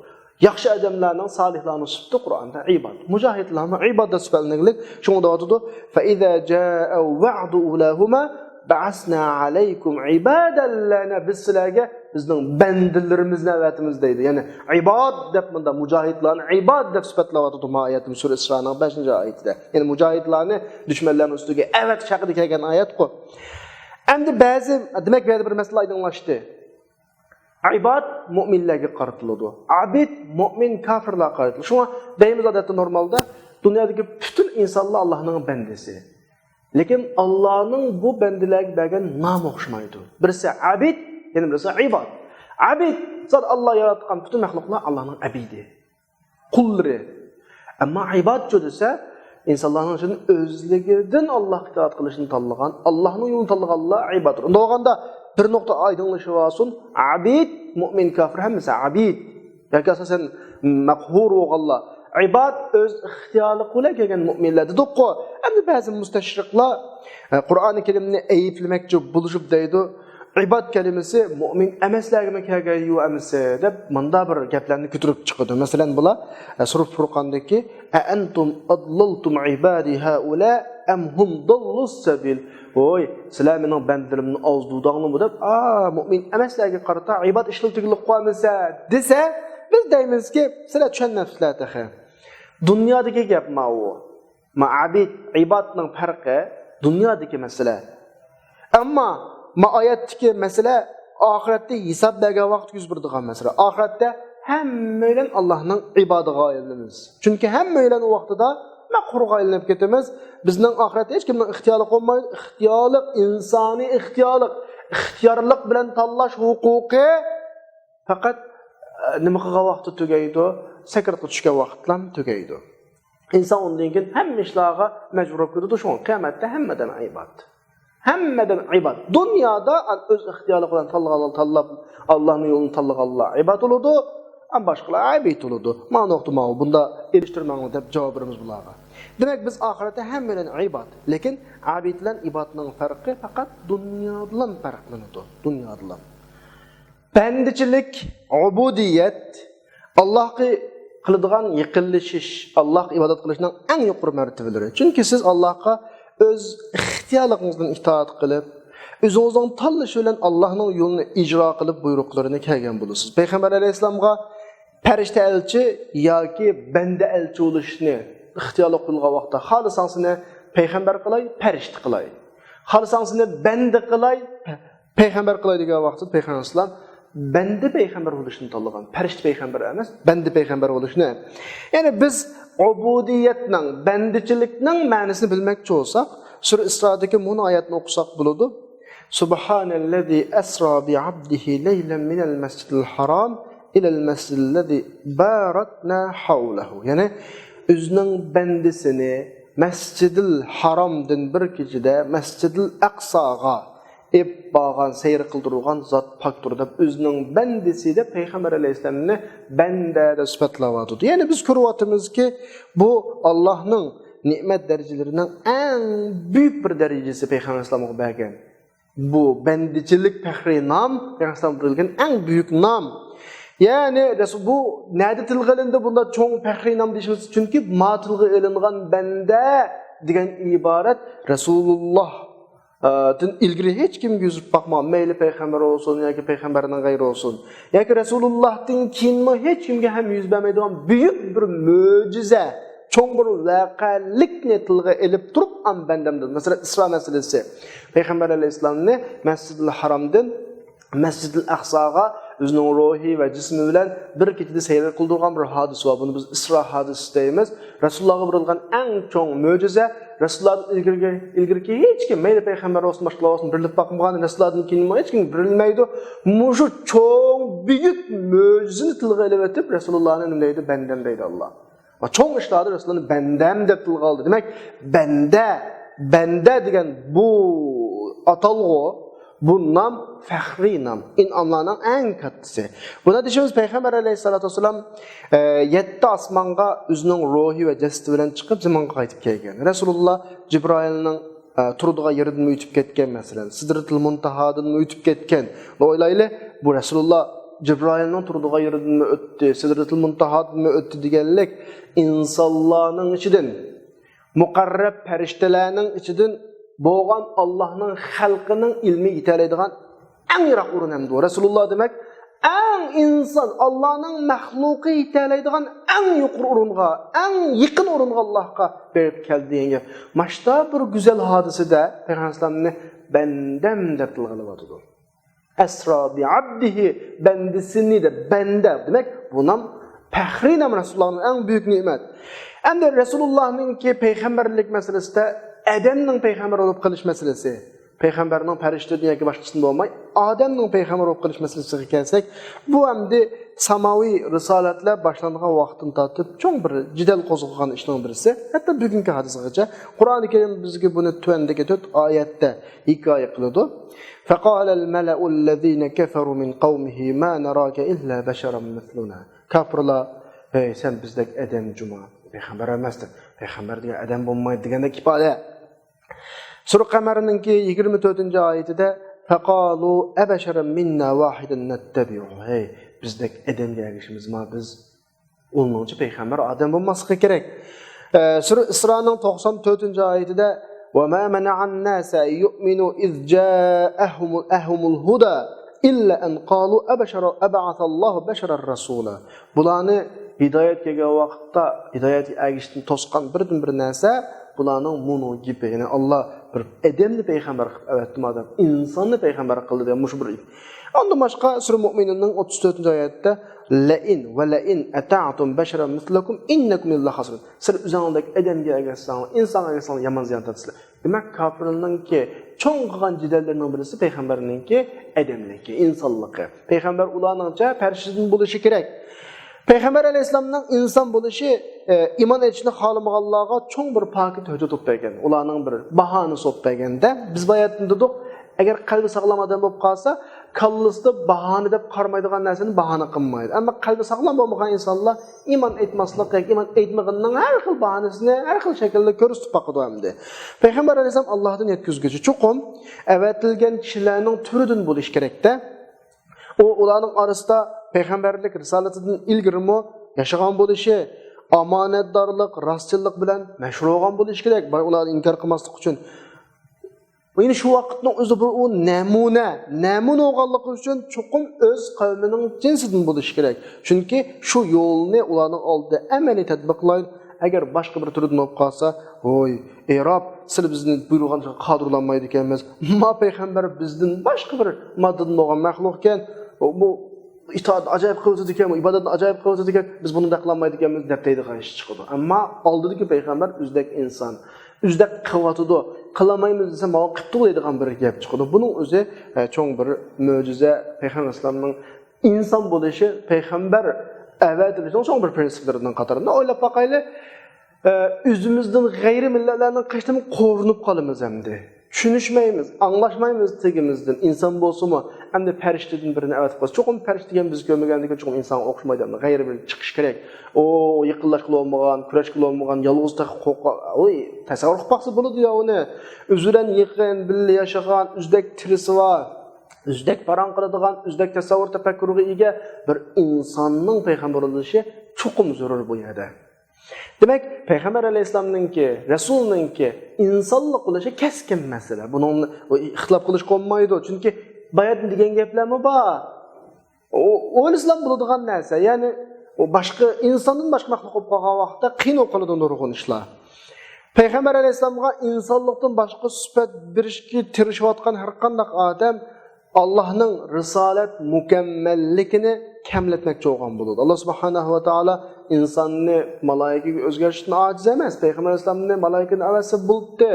ياخشى ئادەملەرنىڭ، سالىھلارنىڭ سۈپىتى قۇرئاندا ئىباد. مۇجاھىدلارمۇ ئىباد دەپ سۈپەتلىنىگلىك. شۇڭا دەۋاتىدۇ، فَإِذَا جَاءَ وَعْدُ أُولَاهُمَا بَعَثْنَا عَلَيْكُمْ عِبَادًا لَنَا، بىز سىلەرگە بىزنىڭ بەندىلىرىمىزنى ئەۋەتىمىز دەيدۇ. يەنى ئىباد دەپ مۇندا مۇجاھىدلارنى ئىباد دەپ سۈپەتلەۋاتىدۇ ما ئايەتتە، سۈرە ئىسرانىڭ بەشىنچى ئايىتىدە. يەنى مۇجاھىدلارنى دۈشمەنلەرنىڭ ئۈستىگە ئەۋەتىش ھەققىدە كەلگەن ئايەتقۇ. ئەمدى بەزى، دېمەك، بۇ يەردە بىر مەسىلە ئايدىڭلاشتى. ئىباد مۆمىنلەرگە قارىتىلىدۇ. ئابىد مۆمىن كاپىرلارغا قارىتىلىدۇ. شۇڭا دەيمىز ئادەتتە نورمالدا، دۇنيادىكى پۈتۈن ئىنسانلار ئاللاھنىڭ بەندىسى. لېكىن ئاللاھنىڭ بۇ بەندىلەرگە بەرگەن نامى ئوخشىمايدۇ. بىرسى ئابىد، يەنە بىرسى ئىباد. ئابىد، زات ئاللاھ ياراتقان پۈتۈن مەخلۇقلار ئاللاھنىڭ ئەبىدى، قۇللىرى. ئەمما ئىبادچۇ دېسە، ئىنسانلارنىڭ ئىچىدىن ئۆزلۈكىدىن ئاللاھقا ئىتائەت قىلىشنى تاللىغان، ئاللاھنىڭ يولىنى تاللىغانلار ئىبادتۇر. ئۇنداق بولغاندا بىر نۇقتا ئايدىڭلىشىۋالسۇن، ئابىد، مۆمىن، كاپىر ھەممىسى ئابىد. ياكى ئاساسەن مەقھۇر بولغانلار. ئىباد ئۆز ئىختىيارلىقى بىلەن كەلگەن مۆمىنلەر دېدۇققۇ. ئەمدى بەزى مۇستەشرىقلار، ئە، قۇرئانى كەرىمنى ئەيىبلىمەكچى بولۇشۇپ دەيدۇ. ئىباد كەلىمىسى مۆمىن ئەمەسلەرگىمۇ كەلگەن يۇ ئەمىسى دەپ مۇنداق بىر گەپلەرنى كۆتۈرۈپ چىقىدۇ. مەسىلەن، بۇلار، ئە، سۈرە فۇرقاندىكى، «أَأَنْتُمْ أَضْلَلْتُمْ عِبَادِي هَؤُلَاءِ أَمْ هُمْ ضَلُّوا السَّبِيلَ.» ۋوي، سىلەر مېنىڭ بەندىلىرىمنى ئازدۇردۇڭلارمۇ دەپ، ئا، مۆمىن ئەمەسلەرگە قارىتا ئىباد ئىشلىتىگىلى قويمىسا دېسە، بىز دەيمىزكى، سىلەر چۈشەنمەپسىلەر تېخى. دۇنيادىكى گەپ ماۋۇ. ما ئابىد، ئىبادنىڭ پەرقى دۇنيادىكى مەسىلە. ئەمما ما ئايەتتىكى مەسىلە ئاخىرەتتە ھېساب بەرگەن ۋاقىت يۈز بېرىدىغان مەسىلە. ئاخىرەتتە ھەممەيلەن ئاللاھنىڭ ئىبادىغا ئايلىنىمىز. چۈنكى ھەممەيلەن ئۇ ۋاقتىدا مەقھۇرغا ئايلىنىپ كېتىمىز. بىزنىڭ ئاخىرەتتە ھېچكىمنىڭ ئىختىيارلىقى بولمايدۇ. ئىختىيارلىق، ئىنسانىي ئىختىيارلىق، ئىختىيارلىق بىلەن تاللاش ھوقۇقى پەقەت، ئە، نېمە قىلغان ۋاقىتتا تۈگەيدۇ؟ سەكراتقا چۈشكەن ۋاقىتلا تۈگەيدۇ. ئىنسان ئۇندىن كېيىن ھەممە ئىشلارغا مەجبۇر بولۇپ كېتىدۇ. شۇڭا قىيامەتتە ھەممە ئادەم ئىباد. ھەممىدىن ئىباد. دۇنيادا ئۆز ئىختىيارلىقى بىلەن تاللىغانلار، تاللاپ ئاللانىڭ يولىنى تاللىغانلار ئىباد بولىدۇ. ئەم باشقىلار ئەبىد بولىدۇ. مانا نۇقتا ماۋۇ. بۇندا ئېلىشتۇرماڭلار دەپ جاۋاب بېرىمىز بۇلارغا. دېمەك، بىز ئاخىرەتتە ھەممىدىن ئىباد. لېكىن ئەبىد بىلەن ئىبادنىڭ پەرقى پەقەت دۇنيادىلا پەرقلىنىدۇ. دۇنيادىلا. بەندىچىلىك، ئۇبۇدىيەت، ئاللاھقا قىلىدىغان يېقىنلىشىش، ئاللاھقا ئىبادەت قىلىشنىڭ ئەڭ يۇقىرى مەرتىۋىلىرى. چۈنكى سىز ئاللاھقا ئۆز ئىختىيارلىقىڭىزدىن ئىتائەت قىلىپ، ئۆزىڭىزنىڭ تاللىشى بىلەن ئاللاھنىڭ يولىنى ئىجرا قىلىپ، بۇيرۇقلىرىنى كەلگەن بولىسىز. پەيغەمبەر ئەلەيھىسسالامغا پەرىشتە ئەلچى ياكى بەندە ئەلچى بولۇشنى ئىختىيارلىق قىلغان ۋاقىتتا، خالىساڭ سېنى پەيغەمبەر قىلاي، پەرىشتە قىلاي. خالىساڭ سېنى بەندە قىلاي، پەيغەمبەر قىلاي دېگەن ۋاقىتتا پەيغەمبەر ئەلەيھىسسالام بەندە پەيغەمبەر بولۇشنى تاللىغان. پەرىشتە پەيغەمبەر ئەمەس، بەندە پەيغەمبەر بولۇشنى. يەنى بىز ئۇبۇدىيەتنىڭ، بەندىچىلىكنىڭ مەنىسىنى بىلمەكچى بولساق، سۈرە ئىسرادىكى مۇنۇ ئايەتنى ئوقۇساق بولىدۇ. سۇبھانەللەزى ئەسرا بىئەبدىھى لەيلەن مىنەل مەسجىدىل ھارام ئىلەل مەسجىدىللەزى بارەكنا ھەۋلەھۇ. يەنى ئۆزىنىڭ بەندىسىنى مەسجىدىل ھارامدىن بىر كېچىدە مەسجىدىل ئەقساغا ئېلىپ بارغان، سەير قىلدۇرغان زات پاكتۇر دەپ ئۆزىنىڭ بەندىسى دەپ پەيغەمبەر ئەلەيھىسسالامنى بەندە دەپ سۈپەتلەۋاتىدۇ. يەنى بىز كۆرۈۋاتىمىزكى، بۇ ئاللاھنىڭ نېمەت دەرىجىلىرىنىڭ ئەڭ بۈيۈك بىر دەرىجىسى پەيغەمبەر ئەلەيھىسسالامغا بەرگەن. بۇ بەندىچىلىك پەخرىي نام، پەيغەمبەر ئەلەيھىسسالامغا بېرىلگەن ئەڭ بۈيۈك نام. يەنى رەسۇل، بۇ نەدە تىلغا ئېلىندى بۇنداق چوڭ پەخرىي نام دېيىشىمىز؟ چۈنكى ما تىلغا ئېلىنغان بەندە دېگەن ئىبارەت رەسۇلۇللاھ ئىلگىرى ھېچ كىمگە يۈز باقمىغان، مەيلى پەيغەمبەر بولسۇن ياكى پەيغەمبەرنىڭ غەيرى بولسۇن، ياكى رەسۇلۇللاھتىن كېيىنمۇ ھېچ كىمگە ھەم يۈز بەرمەيدىغان بۈيۈك بىر مۆجىزە، چوڭ بىر ۋەقەلىكنى تىلغا ئېلىپ تۇرۇپ، ئام بەندەمدىن. مەسىلەن، ئىسرا مەسىلىسى. پەيغەمبەر ئەلەيھىسسالامنى مەسجىدىل ھارامدىن مەسجىدىل ئەقساغا ئۆزىنىڭ روھى ۋە جىسمى بىلەن بىر كېچىدە سەير قىلدۇرغان بىر ھادىسە بار. بۇنى بىز ئىسرا ھادىسىسى دەيمىز. رەسۇلۇللاھقا بېرىلگەن ئەڭ چوڭ مۆجىزە. رەسۇلۇللاھتىن ئىلگىرىكى، ئىلگىرىكى ھېچ كىم، مەيلى پەيغەمبەر بولسۇن، باشقىلار بولسۇن، بېرىلىپ باقمىغان. رەسۇلۇللاھتىن كېيىنمۇ ھېچ كىمگە بېرىلمەيدۇ. مۇشۇ چوڭ بۈيۈك مۆجىزىنى تىلغا ئېلىۋېتىپ، رەسۇلۇللاھنى نېمە دەيدۇ؟ بەندەم دەيدۇ ئاللا. ۋە چوڭ ئىشلاردا رەسۇلۇللاھنى بەندەم دەپ تىلغا ئالدى. دېمەك، بەندە، بەندە دېگەن بۇ ئاتالغۇ، بۇ نام پەخرىي نام، ئىنئاملارنىڭ ئەڭ كاتتىسى. بۇنى دېيىشىمىز، پەيغەمبەر ئەلەيھىسسالاتۇ ۋەسسالام، ئە، يەتتە ئاسمانغا ئۆزىنىڭ روھى ۋە جەسىتى بىلەن چىقىپ، زېمىنغا قايتىپ كەلگەن. رەسۇلۇللا جىبرائىلنىڭ ئە، تۇرىدىغان يېرىدىنمۇ ئۆتۈپ كەتكەن، مەسىلەن، سىدرىتىل مۇنتاھادىنمۇ ئۆتۈپ كەتكەن. ئويلايلى، بۇ رەسۇلۇللا جىبرائىلنىڭ تۇرىدىغان يېرىدىنمۇ ئۆتتى، سىدرىتىل مۇنتاھادىنمۇ ئۆتتى دېگەنلىك، ئىنسانلارنىڭ ئىچىدىن، مۇقەررەب پەرىشتىلەرنىڭ ئىچىدىن بولغان ئاللاھنىڭ خەلقىنىڭ ئىلمى يېتەلەيدىغان ئەڭ يىراق ئورۇن ھەمدە رەسۇلۇللا دېمەك، ئەڭ ئىنسان، ئاللانىڭ مەخلۇقى يېتەلەيدىغان ئەڭ يۇقىرى ئورۇنغا، ئەڭ يېقىن ئورۇنغا ئاللاھقا بېرىپ كەلدى دېگەن گەپ. ماشتا بىر گۈزەل ھادىسىدە پەيغەمبەر ئەلەيھىسسالامنى بەندەم دەپ تىلغا ئېلىۋاتىدۇ. ئەسرا بىئەبدىھى، بەندىسىنى دەپ، بەندە. دېمەك، بۇ نام پەخرىي نام، رەسۇلۇللاھنىڭ ئەڭ بۈيۈك نېمەت. ئەمدى رەسۇلۇللاھنىڭكى پەيغەمبەرلىك مەسىلىسىدە ئادەمنىڭ پەيغەمبەر بولۇپ قېلىش مەسىلىسى. پەيغەمبەرنىڭ پەرىشتىدىن ياكى باشقىسىدىن بولماي، ئادەمنىڭ پەيغەمبەر بولۇپ قېلىش مەسىلىسىگە كەلسەك، بۇ ئەمدى ساماۋى رىسالەتلەر باشلانغان ۋاقىتتىن تارتىپ چوڭ بىر جېدەل قوزغىغان ئىشنىڭ بىرسى. ھەتتا بۈگۈنكى ھادىسىغىچە. قۇرئانى كەرىم بىزگە بۇنى تۆۋەندىكى تۆت ئايەتتە ھېكايە قىلىدۇ. فقال الملأ الذين كفروا من قومه ما نراك إلا بشرا مثلنا. كاپىرلار، ھەي، سەن بىزدەك ئادەم جۇما، پەيغەمبەر ئەمەستىڭ، پەيغەمبەر دېگەن ئادەم بولمايدۇ دېگەندەك ئىپادە. سۈرە قەمەرنىڭكى يىگىرمە تۆتىنچى ئايىتىدە، فقالوا أبشرا منا واحدا نتبعه. ھەي، بىزدەك ئادەمگە ئەگىشىمىزما بىز؟ ئۇنىڭچە پەيغەمبەر ئادەم بولماسلىقى كېرەك. ئە، سۈرە ئىسرانىڭ توقسان تۆتىنچى ئايىتىدە، وما منع الناس أن يؤمنوا إذ جاءهم، أهم الهدى إلا أن قالوا أبشرا، أبعث الله بشرا رسولا. بۇلارنى ھىدايەت كەلگەن ۋاقىتتا ھىدايەتكە ئەگىشىشتىن توسقان بىردىنبىر نەرسە بۇلارنىڭ مۇنۇ گېپى، يەنى ئاللا بىر ئادەمنى پەيغەمبەر قىلىپ ئەۋەتتىما دەپ، ئىنساننى پەيغەمبەر قىلدى دېگەن مۇشۇ بىر. ئاندىن باشقا سۈرە مۇئمىنۇننىڭ ئوتتۇز تۆتىنچى ئايەتتە، لئن ولئن أطعتم بشرا مثلكم إنكم إذا لخاسرون. سىلەر ئۆزۈڭلەردەك ئادەمگە ئەگەشسەڭلار، ئىنسانغا ئەگەشسەڭلار يامان زىيان تارتىسىلەر. دېمەك، كاپىرلارنىڭكى چوڭ قىلغان جېدەللىرىنىڭ بىرسى پەيغەمبەرنىڭكى ئادەملىكى، ئىنسانلىقى. پەيغەمبەر ئۇلارنىڭچە پەرىشتىدىن بولۇشى كېرەك. پەيغەمبەر ئەلەيھىسسالامنىڭ ئىنسان بولۇشى، ئە، ئىمان ئېيتىشنى خالىمىغانلارغا چوڭ بىر پاكىت ھۆججەت بولۇپ بەرگەن، ئۇلارنىڭ بىر باھانىسى بولۇپ بەرگەندە، بىز باياتىن دېدۇق، ئەگەر قەلبى ساغلام ئادەم بولۇپ قالسا، كاللىسىدا باھانە دەپ قارىمايدىغان نەرسىنى باھانە قىلمايدۇ. ئەمما قەلبى ساغلام بولمىغان ئىنسانلار ئىمان ئېيتماسلىق ياكى ئىمان ئېيتمىغىنىنىڭ ھەر خىل باھانىسىنى، ھەر خىل شەكىلدە كۆرسىتىپ باقىدۇ ئەمدى. پەيغەمبەر ئەلەيھىسسالام ئاللاھتىن يەتكۈزگۈچى، چوقۇم ئەۋەتىلگەن كىشىلەرنىڭ تۈرىدىن بولۇشى كېرەكتە. ئۇ ئۇلارنىڭ ئارىسىدا پەيغەمبەرلىك رىسالىتىدىن ئىلگىرىمۇ ياشىغان بولۇشى، ئامانەتدارلىق، راستچىللىق بىلەن مەشھۇر بولغان بولۇشى كېرەك، ئۇلارنى ئىنكار قىلماسلىق ئۈچۈن. يەنى شۇ ۋاقىتنىڭ ئۆزىدە بىر ئۇ نەمۇنە، نەمۇنە بولغانلىقى ئۈچۈن چوقۇم ئۆز قەۋمىنىڭ جىنسىدىن بولۇشى كېرەك. چۈنكى شۇ يولنى ئۇلارنىڭ ئالدىدا ئەمەلىي تەتبىقلايدۇ. ئەگەر باشقا بىر تۈردىن بولۇپ قالسا، ۋوي، ئەي رەب، سىلەر بىزنى بۇيرۇغانغا قادىر بولالمايدىكەنمىز. ما پەيغەمبەر بىزدىن باشقا بىر ماددىدىن بولغان مەخلۇقكەن. بۇ ئىتائەتنى ئاجايىپ قىلىۋاتىدىكەن، بۇ ئىبادەتنى ئاجايىپ قىلىۋاتىدىكەن، بىز بۇنى دەپ قىلالمايدىكەنمىز دەپ دەيدىغان ئىش چىقىدۇ. ئەمما ئالدىدىكى پەيغەمبەر ئۆزىدەك ئىنسان، ئۆزىدەك قىلىۋاتىدۇ، قىلالمايمىز دېسە، ماۋۇ قىپتۇ دەيدىغان بىر گەپ چىقىدۇ. بۇنىڭ ئۆزى، ئە، چوڭ بىر مۆجىزە، پەيغەمبەر ئەلەيھىسسالامنىڭ ئىنسان بولۇشى، پەيغەمبەر ئەۋەتىلىشىنىڭ چوڭ بىر پرىنسىپلىرىنىڭ قاتارىدا. ئويلاپ باقايلى، ئە، ئۆزىمىزدىن غەيرىي مىللەتلەرنىڭ قېشىدىن قورۇنۇپ قالىمىز ئەمدى. چۈشىنىشمەيمىز، ئاڭلاشمايمىز تېگىمىزدىن. ئىنسان بولسىمۇ، ئەمدى پەرىشتىدىن بىرىنى ئەۋەتىپ قويسا، چوقۇم پەرىشتە دېگەن بىز كۆرمىگەندىكىن، چوقۇم ئىنسانغا ئوخشىمايدۇ، ئەمدى غەيرىي بىر چىقىش كېرەك. ئۇ يېقىنلاشقىلى بولمىغان، كۆرۈشكىلى بولمىغان، يالغۇز تېخى قورقا-، ئۇي، تەسەۋۋۇر قىلىپ باقسا بولىدۇ يا ئۇنى. ئۆزى بىلەن يېقىن، بىللە ياشىغان، ئۆزىدەك تىرىسى بار، ئۆزىدەك پاراڭ قىلىدىغان، ئۆزىدەك تەسەۋۋۇر، تەپەككۇرغا ئىگە بىر ئىنساننىڭ پەيغەمبەر بولۇشى چوقۇم زۆرۈر بۇ يەردە. دېمەك، پەيغەمبەر ئەلەيھىسسالامنىڭكى، رەسۇلنىڭكى ئىنسانلىق بولۇشى كەسكىن مەسىلە. بۇنىڭ ئىختىلاپ قىلىشقا بولمايدۇ. چۈنكى باياتىن دېگەن گەپلەرمۇ بار. ئو-، ئويلىسىلا بولىدىغان نەرسە. يەنى ئۇ باشقا، ئىنساندىن باشقا مەخلۇق بولۇپ قالغان ۋاقىتتا قىيىن بولۇپ قالىدۇ نۇرغۇن ئىشلار. پەيغەمبەر ئەلەيھىسسالامغا ئىنسانلىقتىن باشقا سۈپەت بېرىشكە تىرىشىۋاتقان ھەر قانداق ئادەم ئاللاھنىڭ رىسالەت مۇكەممەللىكىنى كەملەتمەكچى بولغان بولىدۇ. ئاللاھ سۇبھانەھۇ ۋە تائالا ئىنساننى مالائىكىگە ئۆزگەرتىشتىن ئاجىز ئەمەس. پەيغەمبەر ئەلەيھىسسالامنى مالائىكىدىن ئەۋەتسە بولدى.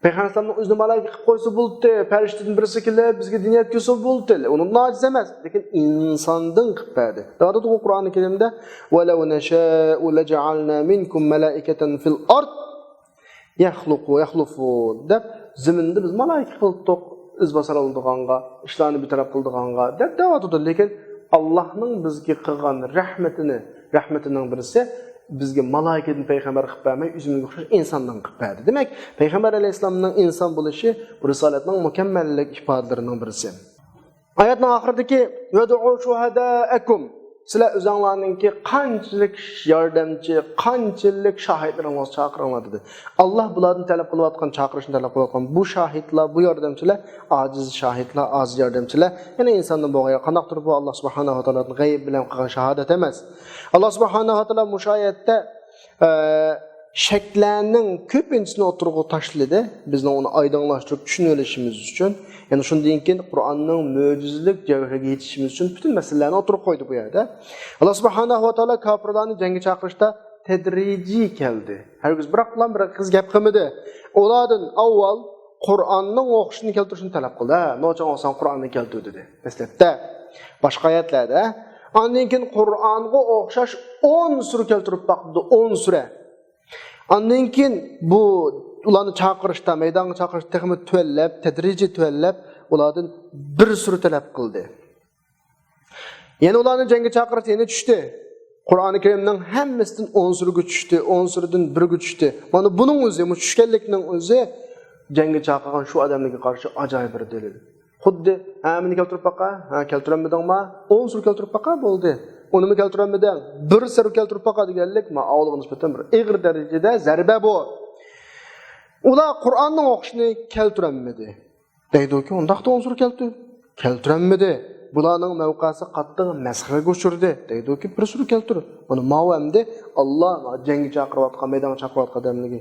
پەيغەمبەر ئەلەيھىسسالامنى ئۆزىنى مالائىكە قىلىپ قويسا بولدى. پەرىشتىدىن بىرسى كېلىپ بىزگە دىن يەتكۈزسە بولدى. ئۇنىڭدىن ئاجىز ئەمەس. لېكىن ئىنساندىن قىلىپ بەردى. دەۋاتىدۇ قۇرئانى كەرىمدە، ولو نشاء لجعلنا منكم ملائكة في الأرض يخلقو-، يخلفون دەپ، زېمىندا بىز مالائىكە قىلدۇق، ئىز باسار ئالىدىغانغا، ئىشلارنى بىر تەرەپ قىلىدىغانغا دەپ دەۋاتىدۇ. لېكىن ئاللاھنىڭ بىزگە قىلغان رەھمىتىنى، رەھمىتىنىڭ بىرسى، بىزگە مالائىكىدىن پەيغەمبەر قىلىپ بەرمەي، ئۆزىمىزگە ئوخشاش ئىنساندىن قىلىپ بەردى. دېمەك، پەيغەمبەر ئەلەيھىسسالامنىڭ ئىنسان بولۇشى بۇ رىسالەتنىڭ مۇكەممەللىك ئىپادىلىرىنىڭ بىرسى. ئايەتنىڭ ئاخىرىدىكى، ۋەدئۇ شۇھەدائەكۇم، سىلەر ئۆزۈڭلارنىڭكى قانچىلىك ياردەمچى، قانچىلىك شاھىتلىرىڭلارنى چاقىرىڭلار دېدى. ئاللاھ بۇلاردىن تەلەپ قىلىۋاتقان، چاقىرىشنى تەلەپ قىلىۋاتقان بۇ شاھىتلار، بۇ ياردەمچىلەر ئاجىز شاھىتلار، ئاجىز ياردەمچىلەر. يەنە ئىنساندىن بولغان، قانداقتۇر بۇ ئاللاھ سۇبھانەھۇ ۋە تائالادىن غەيىب بىلەن قىلغان شاھادەت ئەمەس. ئاللاھ سۇبھانەھۇ ۋە تائالا مۇشۇ ئايەتتە، ئە، شەكلەرنىڭ كۆپىنچىسىنى ئوتتۇرىغا تاشلىدى. بىزنىڭ ئۇنى ئايدىڭلاشتۇرۇپ چۈشىنىۋېلىشىمىز ئۈچۈن، يەنى شۇندىن كېيىن قۇرئاننىڭ مۆجىزىلىك جەۋھىرىگە يېتىشىمىز ئۈچۈن پۈتۈن مەسىلىلەرنى ئوتتۇرىغا قويدى بۇ يەردە. ئاللاھ سۇبھانەھۇ ۋە تائالا كاپىرلارنى جەڭگە چاقىرىشتا تەدرىجىي كەلدى. ھەرگىز بىراقلا بىر قىز گەپ قىلمىدى. ئۇلاردىن ئاۋۋال قۇرئاننىڭ ئوخشىشىنى كەلتۈرۈشنى تەلەپ قىلدى. ھە، نوچىڭ بولساڭ قۇرئاننى كەلتۈر دېدى دەسلەپتە. باشقا ئايەتلەردە. ئاندىن كېيىن قۇرئانغا ئوخشاش ئون سۈرە كەلتۈرۈپ باقتى، ئون سۈرە. ئاندىن كېيىن بۇ ئۇلارنى چاقىرىشتا، مەيدانغا چاقىرىشتا تېخىمۇ تۆۋەنلەپ، تەدرىجىي تۆۋەنلەپ، ئۇلاردىن بىر سۈرە تەلەپ قىلدى. يەنە ئۇلارنى جەڭگە چاقىرسا يەنە چۈشتى. قۇرئانى كەرىمنىڭ ھەممىسىدىن ئون سۈرىگە چۈشتى، ئون سۈرىدىن بىرگە چۈشتى. مانا بۇنىڭ ئۆزى، بۇ چۈشكەنلىكنىڭ ئۆزى جەڭگە چاقىرغان شۇ ئادەملەرگە قارشى ئاجايىپ بىر دەلىل. خۇددى، ھە، مېنى كەلتۈرۈپ باقا، ھە، كەلتۈرەلمىدىڭما؟ ئون سۈرە كەلتۈرۈپ باقا، بولدى. ئۇنىمۇ كەلتۈرەلمىدىڭ، بىر سۈرە كەلتۈرۈپ باقا دېگەنلىك، ما ئاۋۇلغا نىسبەتەن بىر ئېغىر دەرىجىدە زەربە بۇ. ئۇلار قۇرئاننىڭ ئوخشىشىنى كەلتۈرەلمىدى. دەيدۇكى، ئۇنداقتا ئون سۈرە كەلتۈر. كەلتۈرەلمىدى. بۇلارنىڭ مەۋقەسى قاتتىق مەسخىرىگە ئۇچرىدى. دەيدۇكى، بىر سۈرە كەلتۈر. بۇنى ماۋۇ ئەمدى ئاللا جەڭگە چاقىرىۋاتقان، مەيدانغا چاقىرىۋاتقان ئادەملىكى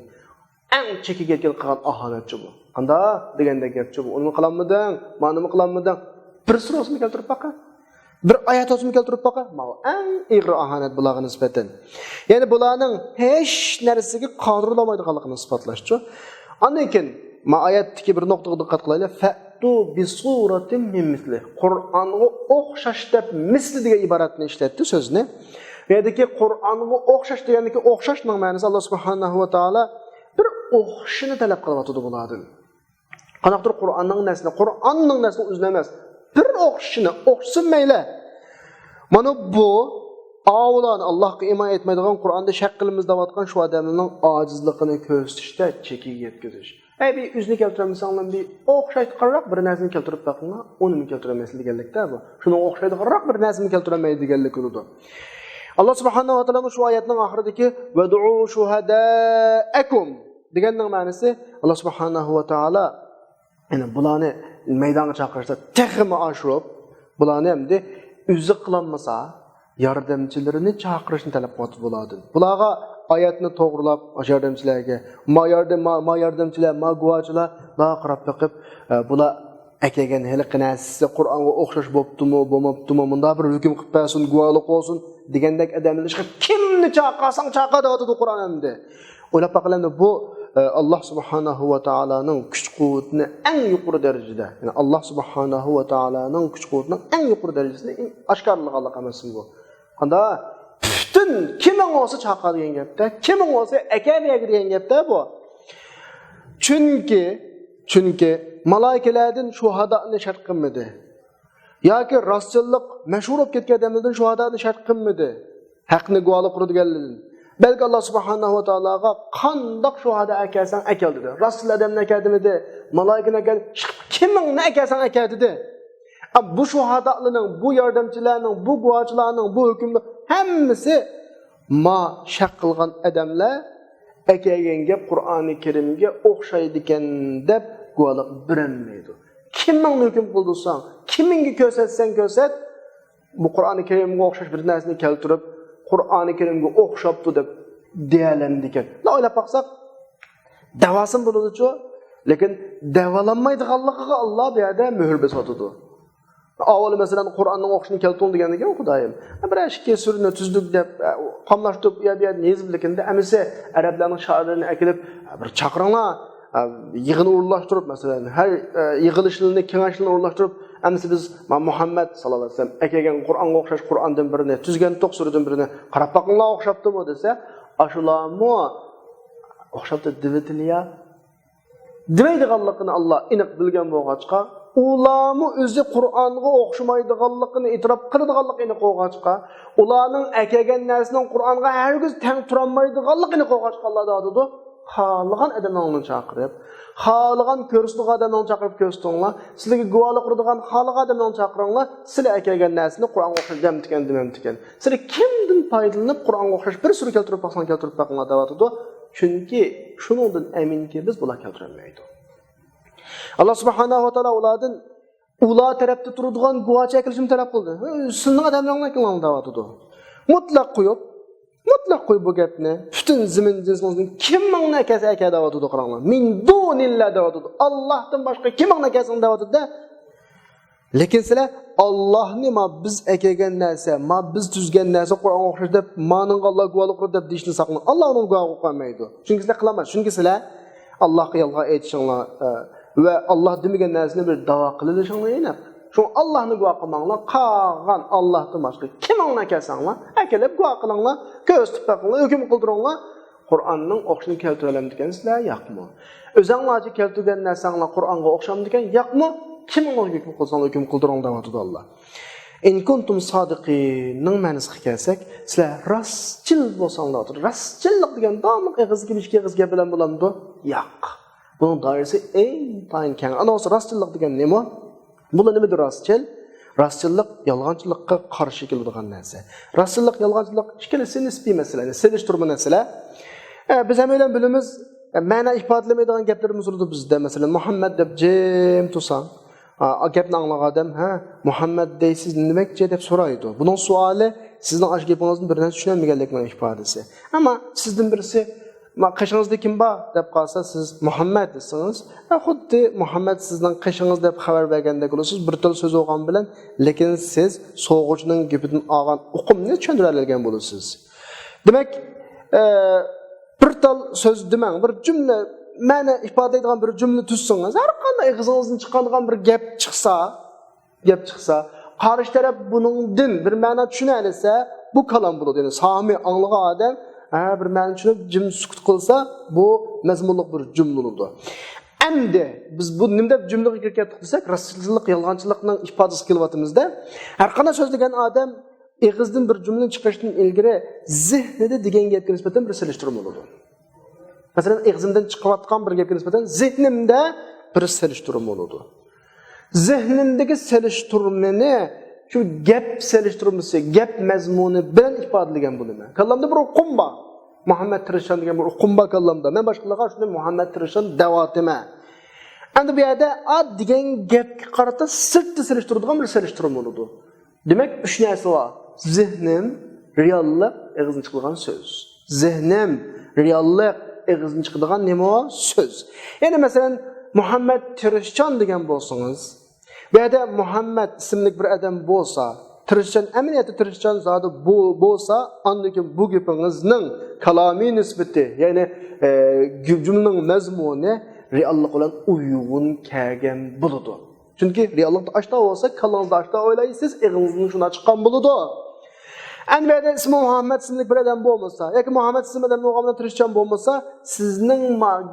ئەڭ چېكىگە يەتكەن قىلغان ئاھانەتچۇ بۇ. قانداق دېگەندەك گەپچۇ بۇ. ئۇنىمۇ قىلالمىدىڭ، مانىمۇ قىلالمىدىڭ. بىر سۈرە بولسىمۇ كەلتۈرۈپ باقا. بىر ئايەت بولسىمۇ كەلتۈرۈپ باقا. ماۋۇ ئەڭ ئېغىر ئاھانەت بۇلارغا نىسبەتەن. يەنى بۇلارنىڭ ھېچ نەرسىگە قادىر بولالمايدىغانلىقىنى ئىسپاتلاشچۇ. ئاندىن كېيىن، ما ئايەتتىكى بىر نۇقتىغا دىققەت قىلايلى. فەئتۇ بىسۇرەتىن مىن مىسلىھ. قۇرئانغا ئوخشاش دەپ مىسلى دېگەن ئىبارەتنى ئىشلەتتى سۆزنى. بۇ يەردىكى قۇرئانغا ئوخشاش دېگەندىكى ئوخشاشنىڭ مەنىسى، ئاللا سۇبھانەھۇ ۋە تائالا بىر ئوخشىشىنى تەلەپ قىلىۋاتىدۇ بۇلاردىن. قانداقتۇر قۇرئاننىڭ نەسلى، قۇرئاننىڭ نەسلى ئۆزىنى ئەمەس، بىر ئوخشىشىنى، ئوخشىسۇن مەيلى. مانا بۇ ئاۋۇلارنى، ئاللاھقا ئىمان ئېيتمايدىغان، قۇرئاندا شەك قىلىمىز دەۋاتقان شۇ ئادەمنىڭ ئاجىزلىقىنى كۆرسىتىشتە چېكىگە يەتكۈزۈش. ئەي، بىر ئۆزىنى كەلتۈرەلمىسەڭلار، بىر ئوخشايدىغانراق بىر نەرسىنى كەلتۈرۈپ بېقىڭلار، ئۇنىمۇ كەلتۈرەلمەيسىز دېگەنلىكتە بۇ. شۇنىڭغا ئوخشايدىغانراق بىر نەرسىنى كەلتۈرەلمەيدۇ دېگەنلىك بولىدۇ. ئاللا سۇبھانەھۇ ۋە تائالا شۇ ئايەتنىڭ ئاخىرىدىكى «ۋەدئۇ شۇھەدائەكۇم» دېگەننىڭ مەنىسى، ئاللا سۇبھانەھۇ ۋە تائالا، يەنى بۇلارنى مەيدانغا چاقىرىشتا تېخىمۇ ئاشۇرۇپ، بۇلارنى ئەمدى ئۆزى قىلالمىسا، ياردەمچىلىرىنى چاقىرىشنى تەلەپ قىلىۋاتىدۇ بۇلاردىن. بۇلارغا ئايەتنى توغرىلاپ، ئاشۇ ياردەمچىلەرگە، ما ياردەم، ما، ما ياردەمچىلەر، ما گۇۋاچىلار، بۇلارغا قاراپ بېقىپ، ئە، بۇلار ئەكەلگەن ھېلىقى نەرسىسى قۇرئانغا ئوخشاش بوپتۇمۇ، بولماپتىمۇ، مۇنداق بىر ھۆكۈم قىلىپ بەرسۇن، گۇۋاھلىق بولسۇن دېگەندەك ئادەملەرنى چىقىپ، كىمنى چاقىرساڭ چاقىر دەۋاتىدۇ قۇرئان ئەمدى. ئويلاپ باققىلى، بۇ، ئە، ئاللا سۇبھانەھۇ ۋە تائالانىڭ كۈچ قۇۋۋىتىنى ئەڭ يۇقىرى دەرىجىدە، يەنى ئاللا سۇبھانەھۇ ۋە تائالانىڭ كۈچ قۇۋۋىتىنىڭ ئەڭ يۇقىرى دەرىجىسىنى ئاشكارىلىغانلىق ئەمەسمۇ بۇ؟ قانداق؟ پۈتۈن كىمىڭ بولسا چاقىر دېگەن گەپتە، كىمىڭ بولسا ئەكە بۇ يەرگە دېگەن گەپتە بۇ. چۈنكى، چۈنكى مالايىكىلەردىن شۇھادانى شەرت قىلمىدى. ياكى راستچىللىق مەشھۇر بولۇپ كەتكەن ئادەملەردىن شۇھادانى شەرت قىلمىدى. ھەقنى گۇۋاھلىق قىلىدىغانلىرىدىن. بەلكى ئاللا سۇبھانەھۇ ۋە تائالاغا قانداق شۇھادا ئەكەلسەڭ ئەكەل دېدى. راستچىل ئادەمنى ئەكەل دېمىدى. مالايىكىنى ئەكەل، كىمىڭنى ئەكەلسەڭ ئەكەل دېدى. ئە، بۇ شۇھادالارنىڭ، بۇ ياردەمچىلەرنىڭ، بۇ گۇۋاچىلارنىڭ، بۇ ھۆكۈملەر ھەممىسى ما شەك قىلغان ئادەملەر ئەكەلگەن گەپ قۇرئانى كەرىمگە ئوخشايدىكەن دەپ گۇۋاھلىق بېرەلمەيدۇ. كىمىڭنى ھۆكۈم قىلدۇرساڭ، كىمىڭگە كۆرسەتسەڭ كۆرسەت، بۇ قۇرئانى كەرىمگە ئوخشاش بىر نەرسىنى كەلتۈرۈپ، قۇرئانى كەرىمگە ئوخشاپتۇ دەپ دېيەلەمدىكەن. مۇنداق ئويلاپ باقساق، دەۋالسىمۇ بولىدۇچۇ، لېكىن دەۋالالمايدىغانلىقىغا ئاللا بۇ يەردە مۆھۈر بېسىۋاتىدۇ. ئاۋۋال، مەسىلەن، قۇرئاننىڭ ئوخشىشىنى كەلتۈرۈڭ دېگەندىكىن، خۇدايىم، بىر ئىككى سۈرىنى تۈزدۈك دەپ، قاملاشتۇرۇپ، ئۇ يەر بۇ يەردىن يېزىپ، لېكىن ئەمىسە ئەرەبلەرنىڭ شائىرلىرىنى ئەكېلىپ، بىر چاقىرىڭلار، يىغىن ئورۇنلاشتۇرۇپ، مەسىلەن، ھەر يىغىلىشلىرىنى، كېڭەشلىرىنى ئورۇنلاشتۇرۇپ، ئەمىسە بىز مۇھەممەد ساللاللاھۇ ئەلەيھى ۋەسەللەم ئەكەلگەن قۇرئانغا ئوخشاش قۇرئاندىن بىرنى، تۈزگەنتۇق سۈرىدىن بىرنى قاراپ باقىڭلار، ئوخشاپتىمۇ دېسە، ئاشۇلارمۇ ئوخشاپتۇ دېۋىتىلىيا دېمەيدىغانلىقىنى ئاللا ئېنىق بىلگەن بولغاچقا، ئۇلارمۇ ئۆزى قۇرئانغا ئوخشىمايدىغانلىقىنى ئېتىراپ قىلىدىغانلىقى ئېنىق بولغاچقا، ئۇلارنىڭ ئەكەلگەن نەرسىنىڭ قۇرئانغا ھەرگىز تەڭ تۇرالمايدىغانلىقى ئېنىق بولغاچقا، ئاللا دەۋاتىدۇ، خالىغان ئادەملەرنى چاقىرىپ، خالىغان كۆرسىتىدىغان ئادەملەرنى چاقىرىپ كۆرسىتىڭلار، سىلەرگە گۇۋاھلىق قىلىدىغان خالىغان ئادەملەرنى چاقىرىڭلار، سىلەر ئەكەلگەن نەرسىنى قۇرئانغا ئوخشاش دېمەمتىكەن، دېمەمتىكەن. سىلەر كىمدىن پايدىلىنىپ قۇرئانغا ئوخشاش بىر سۈرە كەلتۈرۈپ باقساڭ، كەلتۈرۈپ باقىڭلار دەۋاتىدۇ. چۈنكى شۇنىڭدىن ئەمىنكى، بىز بۇلار كەلتۈرەلمەيدۇ. ئاللا سۇبھانەھۇ ۋە تائالا ئۇلاردىن، ئۇلار تەرەپتە تۇرىدىغان گۇۋاچى ئەكېلىشنى تەلەپ قىلدى. ھە، سىلىنىڭ ئادەملىرىڭلار ئەكېلىڭلار دەۋاتىدۇ. مۇتلەق قويۇپ، مۇتلەق قويۇپ بۇ گەپنى، پۈتۈن زېمىن جىنسىڭىزدىن كىمىڭنى ئەكەلسە ئەكەل دەۋاتىدۇ، قاراڭلار. مىن دۇنىللا دەۋاتىدۇ. ئاللاھتىن باشقا كىمىڭنى ئەكەلسەڭ دەۋاتىدۇ-دە. لېكىن سىلەر ئاللاھنى ما بىز ئەكەلگەن نەرسە، ما بىز تۈزگەن نەرسە قۇرئانغا ئوخشاش دەپ، مانىڭغا ئاللا گۇۋاھلىق قىلدى دەپ دېيىشنى ساقلىنىڭ. ئاللا ئۇنىڭغا گۇۋاھلىق قىلمايدۇ. چۈنكى سىلەر قىلالمايسىز. چۈنكى سىلەر ئاللاھقا يالغان ئېيتىشىڭلار، ئە، ۋە ئاللا دېمىگەن نەرسىنى بىر داۋا قىلىۋېلىشىڭلار ئېنىق. شۇڭا ئاللاھنى گۇۋاھ قىلماڭلار، قالغان ئاللاھتىن باشقا كىمىڭنى ئەكەلسەڭلار، ئەكېلىپ گۇۋاھ قىلىڭلار، كۆرسىتىپ بېقىڭلار، ھۆكۈم قىلدۇرۇڭلار. قۇرئاننىڭ ئوخشىشىنى كەلتۈرەلەمدىكەنسىلەر، ياقمۇ؟ ئۆزەڭلارچە كەلتۈرگەن نەرسەڭلار قۇرئانغا ئوخشامدىكەن، ياقمۇ؟ كىمىڭلار ھۆكۈم قىلساڭلار، ھۆكۈم قىلدۇرۇڭ دەۋاتىدۇ ئاللا. ئىن كۇنتۇم سادىقىننىڭ مەنىسىگە كەلسەك، سىلەر راستچىل بولساڭلار دەۋاتىدۇ. راستچىللىق دېگەن داۋاملىق ئېغىزدىكى بىر ئىككى ئېغىز گەپ بىلەن بولامدۇ؟ ياق. بۇنىڭ دائىرىسى ئىنتايىن كەڭ. ئانا بولسا راستچىللىق دېگەن نېمە؟ بۇلار نېمىدۇر راستچىل؟ راستچىللىق يالغانچىلىققا قارشى كېلىدىغان نەرسە. راستچىللىق، يالغانچىلىق ئىككىلىسى نىسپىي مەسىلە، يەنى سېلىشتۇرما مەسىلە. ئە، بىز ھەممەيلەن بىلىمىز، ئە، مەنە ئىپادىلىمەيدىغان گەپلىرىمىز بولىدۇ بىزدە. مەسىلەن، مۇھەممەد دەپ جىم تۇرساڭ، ئا، گەپنى ئاڭلىغان ئادەم، ھە، مۇھەممەد دەيسىز، نېمەكچى دەپ سورايدۇ. بۇنىڭ سوئالى سىزنىڭ ئاشۇ گېپىڭىزدىن بىر نەرسە چۈشىنەلمىگەنلىكىنىڭ ئىپادىسى. ئەمما سىزدىن بىرسى، ما، قېشىڭىزدا كىم بار دەپ قالسا، سىز مۇھەممەد دېسىڭىز، ھە، خۇددى مۇھەممەد سىزنىڭ قېشىڭىز دەپ خەۋەر بەرگەندەك بولىسىز. بىر تال سۆز بولغان بىلەن، لېكىن سىز سوغۇچىنىڭ گېپىدىن ئالغان ئۇقۇمنى چۈشەندۈرەلەيدىغان بولىسىز. دېمەك، ئە، بىر تال سۆز دېمەڭ، بىر جۈملە مەنە ئىپادىلەيدىغان بىر جۈملە تۈزسىڭىز، ھەر قانداق ئېغىزىڭىزدىن چىقىدىغان بىر گەپ چىقسا، گەپ چىقسا، قارشى تەرەپ بۇنىڭدىن بىر مەنا چۈشىنەلىسە، بۇ كالام بولىدۇ. يەنى سامى، ئاڭلىغان ئادەم، ھە، بىر مەنىنى چۈشىنىپ، جىم سۈكۈت قىلسا، بۇ مەزمۇنلۇق بىر جۈملە بولىدۇ. ئەمدى بىز بۇ نېمە دەپ جۈملىگە كىرىپ كەتتۇق دېسەك، راستچىللىق، يالغانچىلىقنىڭ ئىپادىسىگە كېلىۋاتىمىزدە، ھەر قانداق سۆزلىگەن ئادەم ئېغىزدىن بىر جۈملىنى چىقىرىشتىن ئىلگىرى زېھنىدە دېگەن گەپكە نىسبەتەن بىر سېلىشتۇرما بولىدۇ. مەسىلەن، ئېغىزىمدىن چىقىۋاتقان بىر گەپكە نىسبەتەن زېھنىمدە بىر سېلىشتۇرما بولىدۇ. زېھنىمدىكى سېلىشتۇرمىنى شۇ گەپ سېلىشتۇرمىسى، گەپ مەزمۇنى بىلەن ئىپادىلىگەن بولىمەن. كاللامدا بىر ئۇقۇم بار. مۇھەممەد تىرىشچان دېگەن بىر ئۇقۇم بار كاللامدا. مەن باشقىلارغا شۇنى مۇھەممەد تىرىشچان دەۋاتىمەن. ئەمدى بۇ يەردە «ئا» دېگەن گەپكە قارىتا سىرتتا سېلىشتۇرىدىغان بىر سېلىشتۇرما بولىدۇ. دېمەك، ئۈچ نەرسە بار. زېھنىم، رېئاللىق، ئېغىزدىن چىقىدىغان سۆز. زېھنىم، رېئاللىق، ئېغىزدىن چىقىدىغان نېمە ئۇ؟ سۆز. يەنى مەسىلەن، مۇھەممەد تىرىشچان دېگەن بولسىڭىز، بۇ يەردە مۇھەممەد ئىسىملىك بىر ئادەم بولسا، تىرىشچان، ئەمەلىيەتتە تىرىشچان زادى بۇ بولسا، ئاندىن كېيىن بۇ گېپىڭىزنىڭ كالامىي نىسبىتى، يەنى، ئە، جۈملىنىڭ مەزمۇنى رېئاللىق بىلەن ئۇيغۇن كەلگەن بولىدۇ. چۈنكى رېئاللىقتا ئاشتا بولسا، كاللىڭىزدا ئاشتا ئويلايسىز، ئېغىزىڭىزدىن شۇنداق چىققان بولىدۇ. ئەمدى بۇ يەردە ئىسمى مۇھەممەد ئىسىملىك بىر ئادەم بولمىسا، ياكى مۇھەممەد ئىسىملىك ئادەم بولغان بىلەن تىرىشچان بولمىسا، سىزنىڭ ما-،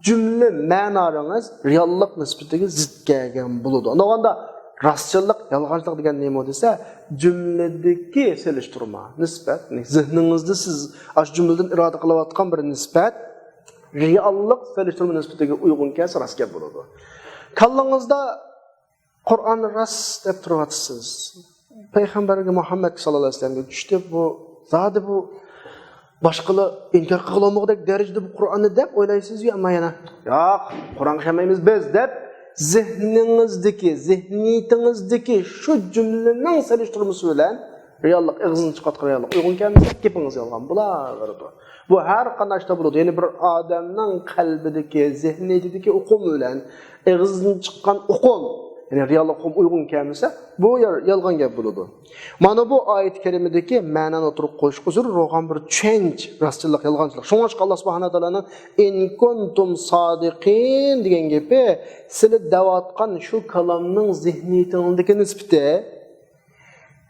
جۈملە مەنالىرىڭىز رېئاللىق نىسبىتىگە زىت كەلگەن بولىدۇ. ئۇنداق بولغاندا راستچىللىق، يالغانچىلىق دېگەن نېمە دېسە، جۈملىدىكى سېلىشتۇرما، نىسبەت، زېھنىڭىزدە سىز ئاشۇ جۈملىدىن ئىرادە قىلىۋاتقان بىر نىسبەت، رېئاللىق سېلىشتۇرما نىسبىتىگە ئۇيغۇن كەلسە راست گەپ بولىدۇ. كاللىڭىزدا قۇرئان راست دەپ تۇرۇۋاتىسىز. پەيغەمبەرگە مۇھەممەد ساللاللاھۇ ئەلەيھى ۋەسەللەمگە چۈشتى بۇ، زادى بۇ باشقىلار ئىنكار قىلالمىغۇدەك دەرىجىدە بۇ قۇرئاننى دەپ ئويلايسىز يا، ئەمما يەنە ياق، قۇرئانغا ئىشەنمەيمىز بىز دەپ زېھنىڭىزدىكى، زېھنىيىتىڭىزدىكى شۇ جۈملىنىڭ سېلىشتۇرمىسى بىلەن رېئاللىق، ئېغىزدىن چىقىۋاتقان رېئاللىق ئۇيغۇن كەلمىسە، گېپىڭىز يالغان بولاۋېرىدۇ. بۇ ھەر قانداق ئىشتا بولىدۇ. يەنى بىر ئادەمنىڭ قەلبىدىكى، زېھنىيىتىدىكى ئۇقۇم بىلەن ئېغىزدىن چىققان ئۇقۇم، يەنى رېئاللىق ئۇقۇم ئۇيغۇن كەلمىسە، بۇ يا-، يالغان گەپ بولىدۇ. مانا بۇ ئايەت كەرىمىدىكى مەنانى ئوتتۇرىغا قويۇشقا زۆرۈر بولغان بىر چۈشەنچە، راستچىللىق، يالغانچىلىق. شۇڭلاشقا ئاللا سۇبھانەھۇ ۋە تائالانىڭ «ئىن كۇنتۇم سادىقىن» دېگەن گېپى، سىلى دەۋاتقان شۇ كالامنىڭ زېھنىيىتىڭدىكى نىسبىتى،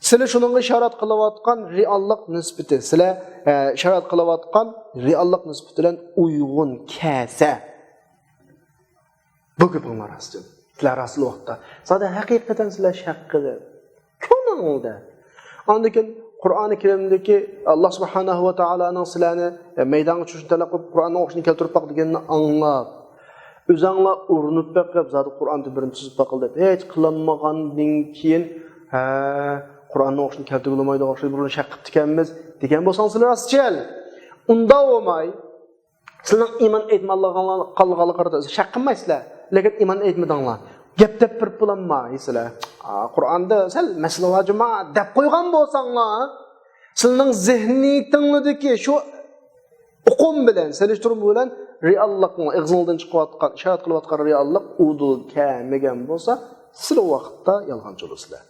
سىلى شۇنىڭغا ئىشارەت قىلىۋاتقان رېئاللىق نىسبىتى، سىلە، ئە، ئىشارەت قىلىۋاتقان رېئاللىق نىسبىتى بىلەن ئۇيغۇن كەلسە، بۇ گېپىڭلار راستچىل. سىلەر راستلا ۋاقىتتا. زادى ھەقىقەتەن سىلەر شەك قىلىپ، كۆڭلۈڭدە. ئاندىن كېيىن قۇرئانى كەرىمدىكى ئاللا سۇبھانەھۇ ۋە تائالانىڭ سىلەرنى، ئە، مەيدانغا چۈشۈشنى تەلەپ قىلىپ، قۇرئاننىڭ ئوخشىشىنى كەلتۈرۈپ باق دېگىنىنى ئاڭلاپ، ئۆزەڭلار ئۇرۇنۇپ بېقىپ، زادى قۇرئاندىن بىرنى تۈزۈپ باقىلى دەپ، ھېچ قىلالمىغاندىن كېيىن، ھە، قۇرئاننىڭ ئوخشىشىنى كەلتۈرگىلى بولمايدىغان ئوخشايدۇ، بىر شەك قىپتىكەنمىز دېگەن بولساڭ سىلەر راستچىل. ئۇنداق بولماي، سىلەرنىڭ ئىمان ئېيتمىغانلىقىڭلارغا قارىتا شەك قىلمايسىلەر، لېكىن ئىمان ئېيتمىدىڭلار. گەپ دەپ بېرىپ بولامما سىلەر؟ ئا، قۇرئاندا سەل مەسىلە بار جۇما دەپ قويغان بولساڭلار، سىلەرنىڭ زېھنىيىتىڭلاردىكى شۇ ئۇقۇم بىلەن، سېلىشتۇرما بىلەن رېئاللىقنىڭ ئېغىزىڭدىن چىقىۋاتقان، ئىشارەت قىلىۋاتقان رېئاللىق ئۇدۇل كەلمىگەن بولسا، سىلەر ئۇ ۋاقىتتا يالغانچى بولىسىلەر.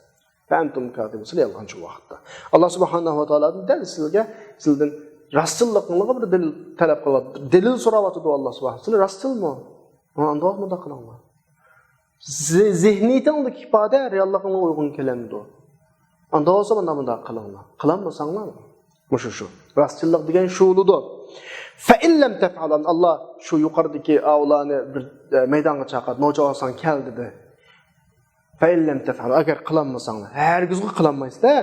فەئەنتۇم كاذىبۇن، سىلەر يالغانچى ئۇ ۋاقىتتا. ئاللا سۇبھانەھۇ ۋە تائالا دەل سىلەرگە، سىلەردىن راستچىللىقىڭلارغا بىر دەلىل تەلەپ قىلىۋاتىدۇ، دەلىل سوراۋاتىدۇ ئاللا سۇبھانەھۇ. سىلەر راستچىلمۇ؟ ئانداق مۇنداق قىلىڭلار. زې-، زېھنىيىتىڭدىكى ئىپادە رېئاللىقىڭغا ئۇيغۇن كېلەمدۇ؟ ئاندا بولسا مانا مۇنداق قىلىڭلار. قىلالمىساڭلار، مۇشۇ شۇ. راستچىللىق دېگەن شۇ بولىدۇ. فەئىن لەم تەفئەلۇ، ئاللا شۇ يۇقىرىدىكى ئاۋۇلارنى بىر، ئە، مەيدانغا چاقىرىپ، نوچى ئالساڭ كەل دېدى. فەئىن لەم تەفئەلۇ، ئەگەر قىلالمىساڭلار، ھەرگىزغۇ قىلالمايسىلەر،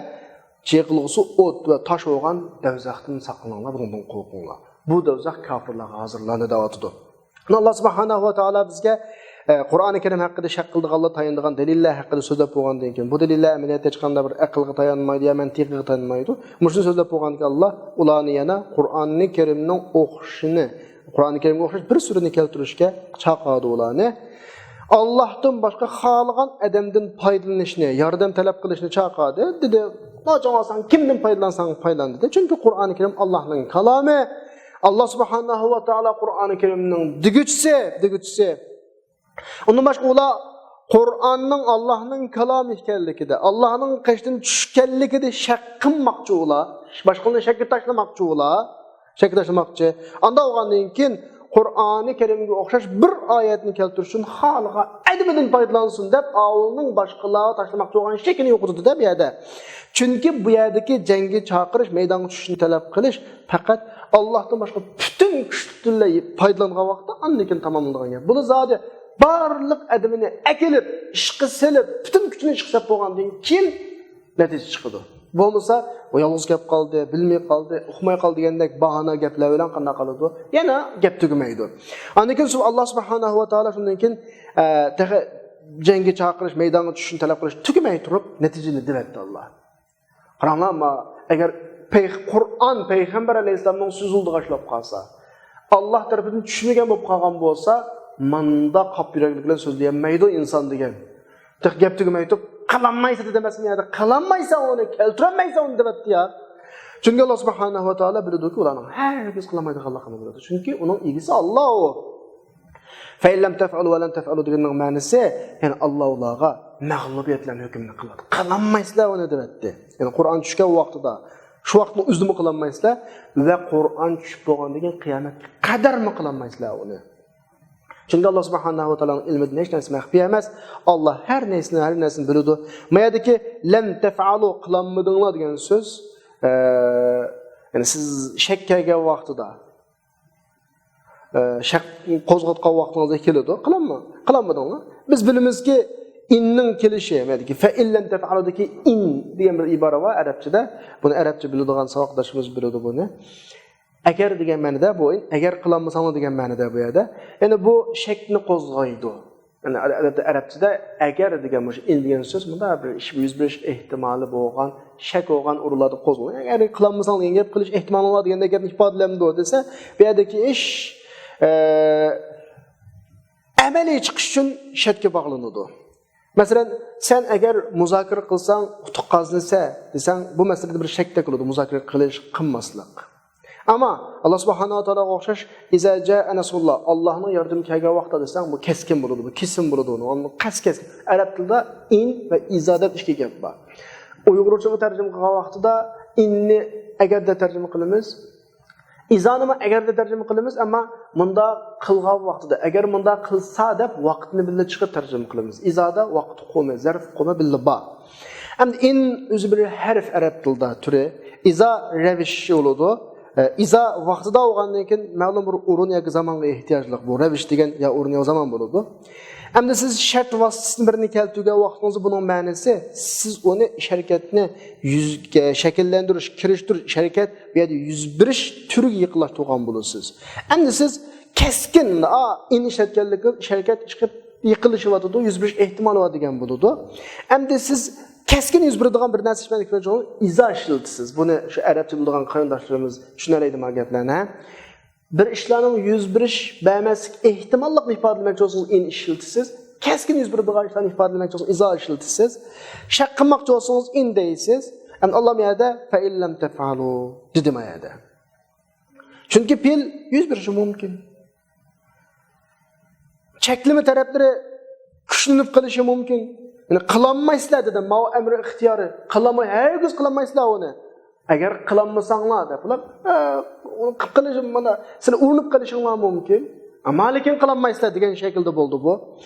چېقىلغۇسى ئوت ۋە تاش بولغان دەۋزەختىن ساقلىنىڭلار، بۇنىڭدىن قورقۇڭلار. بۇ دەۋزەخ كاپىرلارغا ھازىرلاندى دەۋاتىدۇ. ئاللا سۇبھانەھۇ ۋە تائالا بىزگە، ئە، قۇرئانى كەرىم ھەققىدە شەك قىلىدىغانلار تايىنىدىغان دەلىللەر ھەققىدە سۆزلەپ بولغاندىن كېيىن، بۇ دەلىللەر ئەمەلىيەتتە ھېچقانداق بىر ئەقىلگە تايانمايدۇ يا مەنتىقىغا تايانمايدۇ. مۇشۇنى سۆزلەپ بولغاندىن كېيىن، ئاللا ئۇلارنى يەنە قۇرئانى كەرىمنىڭ ئوخشىشىنى، قۇرئانى كەرىمگە ئوخشاش بىر سۈرىنى كەلتۈرۈشكە چاقىرىدۇ ئۇلارنى. ئاللاھتىن باشقا خالىغان ئادەمدىن پايدىلىنىشنى، ياردەم تەلەپ قىلىشنى چاقىرىدۇ. دېدى، ناچاڭ ئالساڭ، كىمدىن پايدىلانساڭ پايدىلان دېدى. چۈنكى قۇرئانى كەرىم ئاللاھنىڭ كالامى. ئاللا سۇبھانەھۇ ۋە تائالا قۇرئانى كەرىمنىڭ دېگۈچىسى، دېگۈچىسى. ئۇندىن باشقا ئۇلار قۇرئاننىڭ ئاللاھنىڭ كالامى ئىكەنلىكىدە، ئاللاھنىڭ قېشىدىن چۈشكەنلىكىدە شەك قىلماقچى ئۇلار. باشقىلارنى شەككە تاشلىماقچى ئۇلار. شەككە تاشلىماقچى. ئانداق بولغاندىن كېيىن قۇرئانى كەرىمگە ئوخشاش بىر ئايەتنى كەلتۈرۈش ئۈچۈن خالىغان ھەممىدىن پايدىلانسۇن دەپ، ئاۋۇلنىڭ باشقىلارغا تاشلىماقچى بولغان شەكىنى يوقىتىدۇ دە بۇ يەردە. چۈنكى بۇ يەردىكى جەڭگە چاقىرىش، مەيدانغا چۈشۈشنى تەلەپ قىلىش پەقەت ئاللاھتىن باشقا پۈتۈن كۈچلۈكلەر پايدىلانغان ۋاقىتتا ئاندىن كېيىن تاماملىنىدىغان گەپ. بۇنى زادى بارلىق ئادىمىنى ئەكېلىپ، ئىشقا سېلىپ، پۈتۈن كۈچىنى ئىشقا سېلىپ بولغاندىن كېيىن نەتىجە چىقىدۇ. بولمىسا، ئۇ يالغۇز كەپ قالدى، بىلمەي قالدى، ئۇقماي قالدى دېگەندەك باھانە گەپلەر بىلەن قانداق قالىدۇ؟ يەنە گەپ تۈگىمەيدۇ. ئاندىن كېيىن سۇ-، ئاللا سۇبھانەھۇ ۋە تائالا شۇندىن كېيىن، ئە، تېخى جەڭگە چاقىرىش، مەيدانغا چۈشۈشنى تەلەپ قىلىش تۈگىمەي تۇرۇپ، نەتىجىنى دېۋەتتى ئاللا. قاراڭلار، ما، ئەگەر پەيغ-، قۇرئان پەيغەمبەر ئەلەيھىسسالامنىڭ سۆزى بولىدىغان ئىش بولۇپ قالسا، ئاللا تەرىپىدىن چۈشمىگەن بولۇپ قالغان بولسا، ماندا قاپ يۈرەكلىك بىلەن سۆزلىيەلمەيدۇ ئىنسان دېگەن. تېخى گەپ تۈگىمەي تۇرۇپ، «قىلالمايسەن» دېدى ئەمەسمۇ يەردە؟ «قىلالمايسەن، ئۇنى كەلتۈرەلمەيسەن، ئۇنى» دەۋەتتى يا. چۈنكى ئاللا سۇبھانەھۇ ۋە تائالا بىلىدۇكى، ئۇلارنىڭ ھەرگىز قىلالمايدىغانلىقىنى بىلىدۇ. چۈنكى ئۇنىڭ ئىگىسى ئاللا ئۇ. «فَإِن لَّمْ تَفْعَلُوا وَلَن تَفْعَلُوا» دېگەننىڭ مەنىسى، يەنى ئاللا ئۇلارغا مەغلۇبىيەت بىلەن ھۆكۈمنى قىلىۋاتىدۇ. «قىلالمايسىلەر ئۇنى» دەۋەتتى. يەنى قۇرئان چۈشكەن ۋاقتىدا، شۇ ۋاقىتنىڭ ئۆزىدىمۇ قىلالمايسىلەر ۋە قۇرئان چۈشۈپ بولغاندىن كېيىن قىيامەتكە قەدەرمۇ قىلالمايسىلەر ئۇنى. چۈنكى ئاللا سۇبھانەھۇ ۋە تائالانىڭ ئىلمىدىن ھېچ نەرسە مەخپىي ئەمەس. ئاللا ھەر نەرسىنى، ھەر نەرسىنى بىلىدۇ. ما يەردىكى «لەن تەفئالۇ» قىلالمىدىڭلار دېگەن سۆز، ئە، يەنى سىز شەك كەلگەن ۋاقتىدا، ئە، شەك قوزغاتقان ۋاقتىڭىزدا كېلىدۇ. قىلالما-، قىلالمىدىڭلار. بىز بىلىمىزكى، «ئىننىڭ» كېلىشى، ما يەردىكى «فەئىن لەم تەفئالۇ»دىكى «ئىن» دېگەن بىر ئىبارە بار ئەرەبچىدە. بۇنى ئەرەبچە بىلىدىغان ساۋاقداشلىرىمىز بىلىدۇ بۇنى. ئەگەر دېگەن مەنىدە بۇ، ئەگەر قىلالمىساڭلار دېگەن مەنىدە بۇ يەردە. يەنى بۇ شەكنى قوزغايدۇ. يەنى ئادەتتە ئەرەبچىدە «ئەگەر» دېگەن مۇشۇ «ئىن» دېگەن سۆز مۇنداق بىر ئىش يۈز بېرىش ئېھتىمالى بولغان، شەك بولغان ئورۇنلاردا قوزغىلىدۇ. يەنى «ئەگەر قىلالمىساڭلار» دېگەن گەپ، قىلىش ئېھتىمالىڭ بار دېگەندەك گەپنى ئىپادىلەمدۇ دېسە، بۇ يەردىكى ئىش، ئە، ئەمەلىي چىقىش ئۈچۈن شەرتكە باغلىنىدۇ. مەسىلەن، سەن ئەگەر مۇزاكىرە قىلساڭ، ئۇتۇق قازىنىسەن دېسەڭ، بۇ مەسىلىدە بىر شەكتەك بولىدۇ، مۇزاكىرە قىلىش، قىلماسلىق. ئەمما ئاللا سۇبھانەھۇ ۋە تائالاغا ئوخشاش، «ئىزا جائە نەسرۇللا»، ئاللانىڭ ياردىمى كەلگەن ۋاقىتتا دېسەڭ، بۇ كەسكىن بولىدۇ، بۇ كېسىم بولىدۇ. ئۇنىڭ قەس-، كەسكىن. ئەرەب تىلىدا «ئىن» ۋە «ئىزا» دەپ ئىككى گەپ بار. ئۇيغۇرچىغا تەرجىمە قىلغان ۋاقتىدا «ئىننى» «ئەگەر» دەپ تەرجىمە قىلىمىز. «ئىزا»نىمۇ «ئەگەر» دەپ تەرجىمە قىلىمىز، ئەمما مۇنداق قىلغان ۋاقتىدا، «ئەگەر مۇنداق قىلسا» دەپ ۋاقىتنى بىللە چىقىپ تەرجىمە قىلىمىز. «ئىزا»دا ۋاقىت ئۇقۇمى، زەرپ ئۇقۇمى بىللە بار. ئەمدى «ئىن» ئۆزى بىر ھەرپ ئەرەب تىلىدا تۈرى. «ئىزا» رەۋىشى بولىدۇ. ئە، «ئىزا» ۋاقتىدا بولغاندىن كېيىن مەلۇم بىر ئورۇن ياكى زامانغا ئېھتىياجلىق بۇ رەۋىش دېگەن يا ئورۇن يا زامان بولىدۇ. ئەمدى سىز شەرت ۋاسىتىسىنى بىرىنى كەلتۈرگەن ۋاقتىڭىزدا بۇنىڭ مەنىسى، سىز ئۇنى ئىش ھەرىكەتنى يۈز-، شەكىللەندۈرۈش، كىرىشتۈرۈش، ئىش ھەرىكەت بۇ يەردە يۈز بېرىش تۈرىگە يېقىنلاشتۇرغان بولىسىز. ئەمدى سىز كەسكىن، ئا، ئىن ئىشلەتكەنلىكىڭىز، ئىش ھەرىكەت چىقىپ يېقىنلىشىۋاتىدۇ، يۈز بېرىش ئېھتىمالى بار دېگەن بولىدۇ. ئەمدى سىز كەسكىن يۈز بېرىدىغان بىر نەرسە ئىشلەتكەن ئىزا ئىشلىتىسىز. بۇنى شۇ ئەرەبچە بىلىدىغان قېرىنداشلىرىمىز چۈشىنەلەيدۇ ما گەپلەرنى، ھە؟ بىر ئىشلارنىڭ يۈز بېرىش، بەرمەسلىك ئېھتىماللىقىنى ئىپادىلىمەكچى بولسىڭىز، ئىن ئىشلىتىسىز. كەسكىن يۈز بېرىدىغان ئىشلارنى ئىپادىلىمەكچى بولسىڭىز، ئىزا ئىشلىتىسىز. شەك قىلماقچى بولسىڭىز، ئىن دەيسىز. ئەمدى ئاللا ما يەردە «فەئىن لەم تەفئالۇ» دېدى ما يەردە. چۈنكى پېئىل يۈز بېرىشى مۇمكىن. چەكلىمە تەرەپلىرى كۈچلىنىپ قېلىشى مۇمكىن. يەنى «قىلالمايسىلەر» دېدى، ماۋۇ ئەمرى ئىختىيارى. قىلالماي، ھەرگىز قىلالمايسىلەر ئۇنى. «ئەگەر قىلالمىساڭلار» دەپ، ئۇلار، «ئە، ئۇنى قىلىپ قېلىشىم مانا، سىلەر ئۇرۇنۇپ قېلىشىڭلار مۇمكىن. ئەمما لېكىن قىلالمايسىلەر» دېگەن شەكىلدە بولدى بۇ.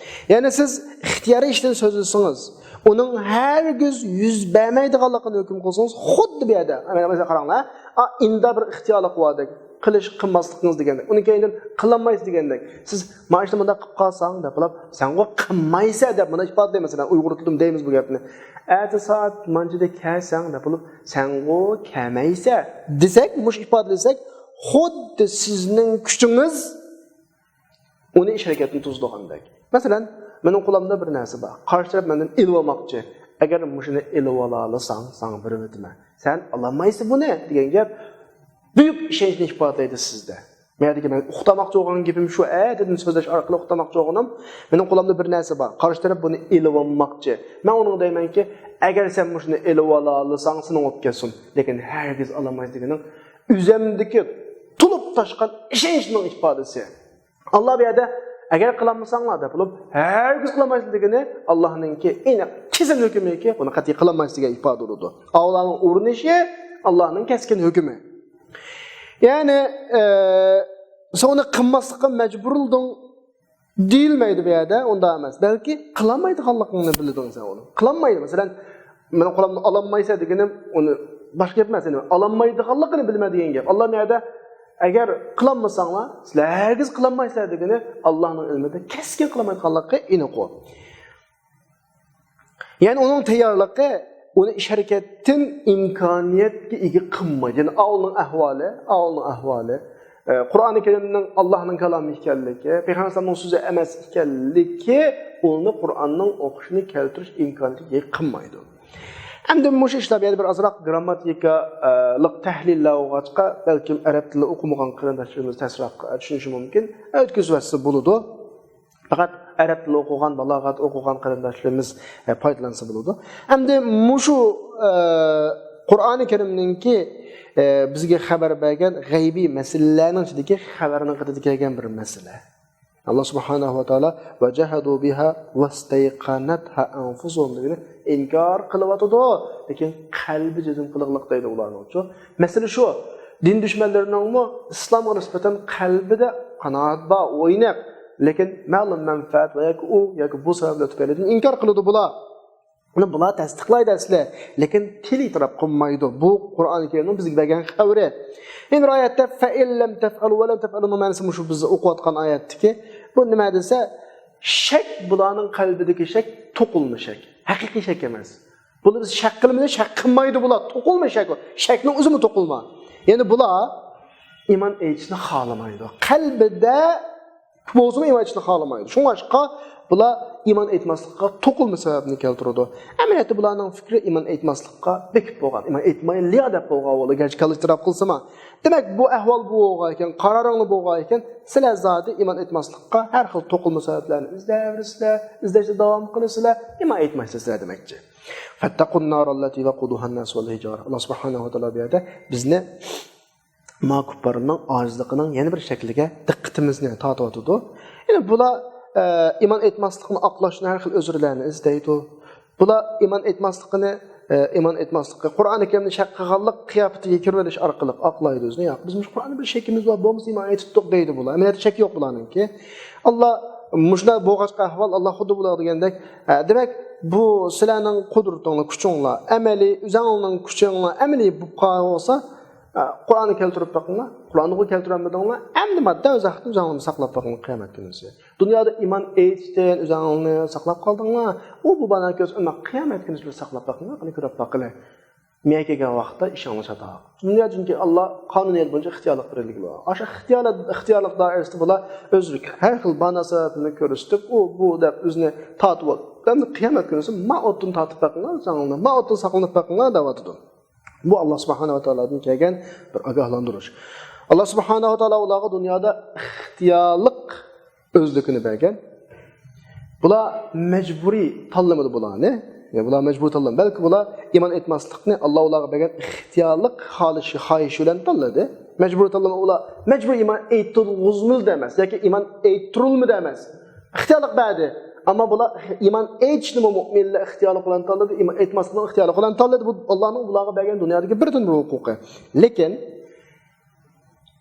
يەنى سىز ئىختىيارىي ئىشتىن سۆزلىسىڭىز، ئۇنىڭ ھەرگىز يۈز بەرمەيدىغانلىقىنى ھۆكۈم قىلسىڭىز، خۇددى بۇ يەردە، مەسىلەن، قاراڭلار، ئا، ئىندا بىر ئىختىيارلىق باردەك، قىلىش، قىلماسلىقىڭىز دېگەندەك. ئۇنىڭ كەينىدىن «قىلالمايسىز» دېگەندەك. سىز «مانا ئىشنى مۇنداق قىلىپ قالساڭ» دەپ بولۇپ، «سەنغۇ قىلمايسەن» دەپ مانا ئىپادىلەي، مەسىلەن، ئۇيغۇرلىتىلدىمۇ دەيمىز بۇ گەپنى. «ئەتە سائەت مانچىدە كەلسەڭ» دەپ بولۇپ، «سەنغۇ كەلمەيسەن» دېسەك، مۇشۇ ئىپادىلىسەك، خۇددى سىزنىڭ كۈچىڭىز ئۇنى ئىش ھەرىكەتنى توسىدىغاندەك. مەسىلەن، مېنىڭ قولۇمدا بىر نەرسە بار. قارشى تەرەپ مەندىن ئېلىۋالماقچى. «ئەگەر مۇشۇنى ئېلىۋالالىساڭ، ساڭا بېرىۋېتىمەن. سەن ئالالمايسەن بۇنى» دېگەن گەپ بۈيۈك ئىشەنچنى ئىپادىلەيدۇ سىزدە. ما يەردىكى مەن ئۇقتۇرماقچى بولغان گېپىم شۇ، ئەتىدىن سۆزلەش ئارقىلىق ئۇقتۇرماقچى بولغىنىم، مېنىڭ قولۇمدا بىر نەرسە بار. قارشى تەرەپ بۇنى ئېلىۋالماقچى. مەن ئۇنىڭغا دەيمەنكى، «ئەگەر سەن مۇشۇنى ئېلىۋالالىساڭ، سېنىڭ بولۇپ كەتسۇن. لېكىن ھەرگىز ئالالمايسەن» دېگىنىڭ ئۆزۈمدىكى تولۇپ تاشقان ئىشەنچنىڭ ئىپادىسى. ئاللا بۇ يەردە «ئەگەر قىلالمىساڭلار» دەپ بولۇپ، «ھەرگىز قىلالمايسىز» دېگىنى ئاللانىڭكى ئېنىق كېسىم ھۆكمىكى، بۇنى قەتئىي قىلالمايسىز دېگەن ئىپادە بولىدۇ. ئاللانىڭ ئۇرۇنۇشى ئاللانىڭ كەسكىن ھۆكمى. يەنى، ئە، سەن ئۇنى قىلماسلىققا مەجبۇرلىدىڭ. دېيىلمەيدۇ بۇ يەردە، ئۇنداق ئەمەس. بەلكى قىلالمايدىغانلىقىڭنى بىلىدىڭ سەن ئۇنى. قىلالمايدۇ. مەسىلەن، مېنىڭ قولۇمدا ئالالمايسەن دېگىنىم، ئۇنى باشقا گەپ ئەمەس. يەنى ئالالمايدىغانلىقىنى بىلىمەن دېگەن گەپ. ئاللا نەدە؟ ئەگەر قىلالمىساڭلار، سىلەر ھەرگىز قىلالمايسىلەر دېگىنى ئاللانىڭ ئىلمىدا كەسكىن قىلالمايدىغانلىقى ئېنىق ئۇ. يەنى ئۇنىڭ تەييارلىقى ئۇنى ئىش ھەرىكەتتىن ئىمكانىيەتكە ئىگە قىلمايدۇ. يەنى ئاۋۇلنىڭ ئەھۋالى، ئاۋۇلنىڭ ئەھۋالى، ئە، قۇرئانى كەرىمنىڭ ئاللانىڭ كالامى ئىكەنلىكى، پەيغەمبەر ئەلەيھىسسالامنىڭ سۆزى ئەمەس ئىكەنلىكى، ئۇنى قۇرئاننىڭ ئوقۇشىنى كەلتۈرۈش ئىمكانىيىتىگە ئىگە قىلمايدۇ. ئەمدى مۇشۇ ئىشلار، يەنە بىر ئازراق گرامماتىكىلىق تەھلىللەر بولغاچقا، بەلكىم ئەرەب تىلى ئوقۇمىغان قېرىنداشلىرىمىز تەسراق چۈشىنىشى مۇمكىن. ئۆتكۈزۈۋەتسە بولىدۇ. پەقەت ئەرەب تىلى ئوقۇغان، بالاغەت ئوقۇغان قېرىنداشلىرىمىز، ئە، پايدىلانسا بولىدۇ. ئەمدى مۇشۇ، ئە، قۇرئانى كەرىمنىڭكى، ئە، بىزگە خەۋەر بەرگەن غەيبىي مەسىلىلەرنىڭ ئىچىدىكى خەۋەرنىڭ قېتىدا كەلگەن بىر مەسىلە. ئاللا سۇبھانەھۇ ۋە تائالا «ۋەجەھەدۇ بىھا ۋەستەيقەنەتھا ئەنفۇسۇھۇم» دېگىنى ئىنكار قىلىۋاتىدۇ، لېكىن قەلبى جەزم قىلغانلىق دەيدۇ ئۇلارنىڭچۇ. مەسىلە شۇ، دىن دۈشمەنلىرىنىڭمۇ ئىسلامغا نىسبەتەن قەلبىدە قانائەت بار، ئويناق، لېكىن مەلۇم مەنپەئەت ۋە ياكى ئۇ ياكى بۇ سەۋەبلەر تۈپەيلىدىن ئىنكار قىلىدۇ بۇلار. ئۇنى بۇلار تەستىقلايدۇ ئەسلى، لېكىن تىل ئېتىراپ قىلمايدۇ. بۇ قۇرئانى كەرىمنىڭ بىزگە بەرگەن خەۋىرى. ئەمدى ئايەتتە «فەئىن لەم تەفئەلۇ ۋە لەن تەفئەلۇنىڭ» مەنىسى مۇشۇ بىز ئوقۇۋاتقان ئايەتتىكى. بۇ نېمە دېسە، شەك، بۇلارنىڭ قەلبىدىكى شەك توقۇلما شەك، ھەقىقىي شەك ئەمەس. بۇنى بىز شەك قىلمىدۇق، شەك قىلمايدۇ بۇلار. توقۇلما شەك ئۇ. شەكنىڭ ئۆزىمۇ توقۇلما. يەنى بۇلار ئىمان ئېيتىشنى خالىمايدۇ. قەلبىدە بولسىمۇ ئىمان ئېيتىشنى خالىمايدۇ. شۇڭلاشقا بۇلار ئىمان ئېيتماسلىققا توقۇلما سەۋەبنى كەلتۈرىدۇ. ئەمەلىيەتتە بۇلارنىڭ پىكرى ئىمان ئېيتماسلىققا بېكىپ بولغان، ئىمان ئېيتمايلى دەپ بولغان بولىدۇ، گەرچە كاللا ئېتىراپ قىلسىمۇ. دېمەك، بۇ ئەھۋال بۇ بولغان ئىكەن، قارارىڭلار بولغان ئىكەن، سىلەر زادى ئىمان ئېيتماسلىققا ھەر خىل توقۇلما سەۋەبلەرنى ئىزدەۋېرىسىلەر، ئىزدەشنى داۋام قىلىسىلەر، ئىمان ئېيتمايسىلەر دېمەكچى. فەتتەقۇن نارەللەتى ۋەقۇدۇھەن ناسۇ ۋەل ھىجارە. ئاللا سۇبھانەھۇ ۋە تائالا بۇ يەردە بىزنى ما كۇپپارنىڭ ئاجىزلىقىنىڭ يەنە بىر شەكلىگە دىققىتىمىزنى تارتىۋاتىدۇ. يەنى بۇلار، ئە، ئىمان ئېيتماسلىقنى ئاقلاش ئۈچۈن ھەر خىل ئۆزرىلەرنى ئىزدەيدۇ. بۇلار ئىمان ئېيتماسلىقىنى، ئە، ئىمان ئېيتماسلىققا، قۇرئانى كەرىمنى شەك قىلغانلىق قىياپىتىگە كىرىۋېلىش ئارقىلىق ئاقلايدۇ ئۆزىنى. ياق، بىز مۇشۇ قۇرئاندا بىر شەككىمىز بار، بولمىسا ئىمان ئېيتتۇق دەيدۇ بۇلار. ئەمەلىيەتتە شەك يوق بۇلارنىڭكى. ئاللا مۇشۇنداق بولغاچقا ئەھۋال، ئاللا خۇددى بۇلار دېگەندەك، ئە، دېمەك، بۇ سىلەرنىڭ قۇدرىتىڭلار، كۈچۈڭلار، ئەمەلىي، ئۆزەڭلارنىڭ كۈچۈڭلار ئەمەلىي بولۇپ قالغان بولسا، ئە، قۇرئاننى كەلتۈرۈپ بېقىڭلار. قۇرئاننىغۇ كەلتۈرەلمىدىڭلار، ئەمدى ماددا ئۆزەكتىن ئۆزۈڭلارنى ساقلاپ بېقىڭلار قىيامەت كۈنىسى. دۇنيادا ئىمان ئېيتىشتىن ئۆزۈڭلارنى ساقلاپ قالدىڭلار، ئۇ بۇ بانا كۆز ئەمما قىيامەت كۈنىسى بىر ساقلاپ بېقىڭلار، قېنى كۆرۈپ باقىلى. مېڭە كەلگەن ۋاقىتتا ئىشىڭلار چاتاق. دۇنيا چۈنكى ئاللا قانۇنىيەت بويىچە ئىختىيارلىق بېرىلگىلى بار. ئاشۇ ئىختىيارلىق، ئىختىيارلىق دائىرىسىدە بۇلار ئۆزلۈك ھەر خىل بانا سەۋەبنى كۆرسىتىپ، ئۇ، بۇ دەپ ئۆزىنى تارتىۋالىدۇ. ئەمدى قىيامەت كۈنىسى ما ئوتتىن تارتىپ بېقىڭلار، جانلىرىنى ما ئوتتىن ساقلىنىپ بېقىڭلار دەۋاتىدۇ. بۇ ئاللا سۇبھانەھۇ ۋە تائالادىن كەلگەن بىر ئاگاھلاندۇرۇش. ئاللا سۇبھانەھۇ ۋە تائالا ئۇلارغا دۇنيادا ئىختىيارلىق ئۆزلۈكىنى بەرگەن. بۇلار مەجبۇرىي تاللىمىدى بۇلارنى. يا، بۇلار مەجبۇرىي تاللىمىدى. بەلكى بۇلار ئىمان ئېيتماسلىقنى ئاللا ئۇلارغا بەرگەن ئىختىيارلىق خالىشى، خاھىشى بىلەن تاللىدى. مەجبۇرىي تاللىما ئۇلار مەجبۇرىي ئىمان ئېيتتۇرغۇزمىدى ئەمەس ياكى ئىمان ئېيتتۇرۇلمىدى ئەمەس. ئىختىيارلىق بەردى. ئەمما بۇلار ئىمان ئېيتىشنىمۇ مۆمىنلەر ئىختىيارلىق بىلەن تاللىدى، ئىمان ئېيتماسلىقنى ئىختىيارلىق بىلەن تاللىدى. بۇ ئاللانىڭ بۇلارغا بەرگەن دۇنيادىكى بىردىنبىر ھوقۇقى. لېكىن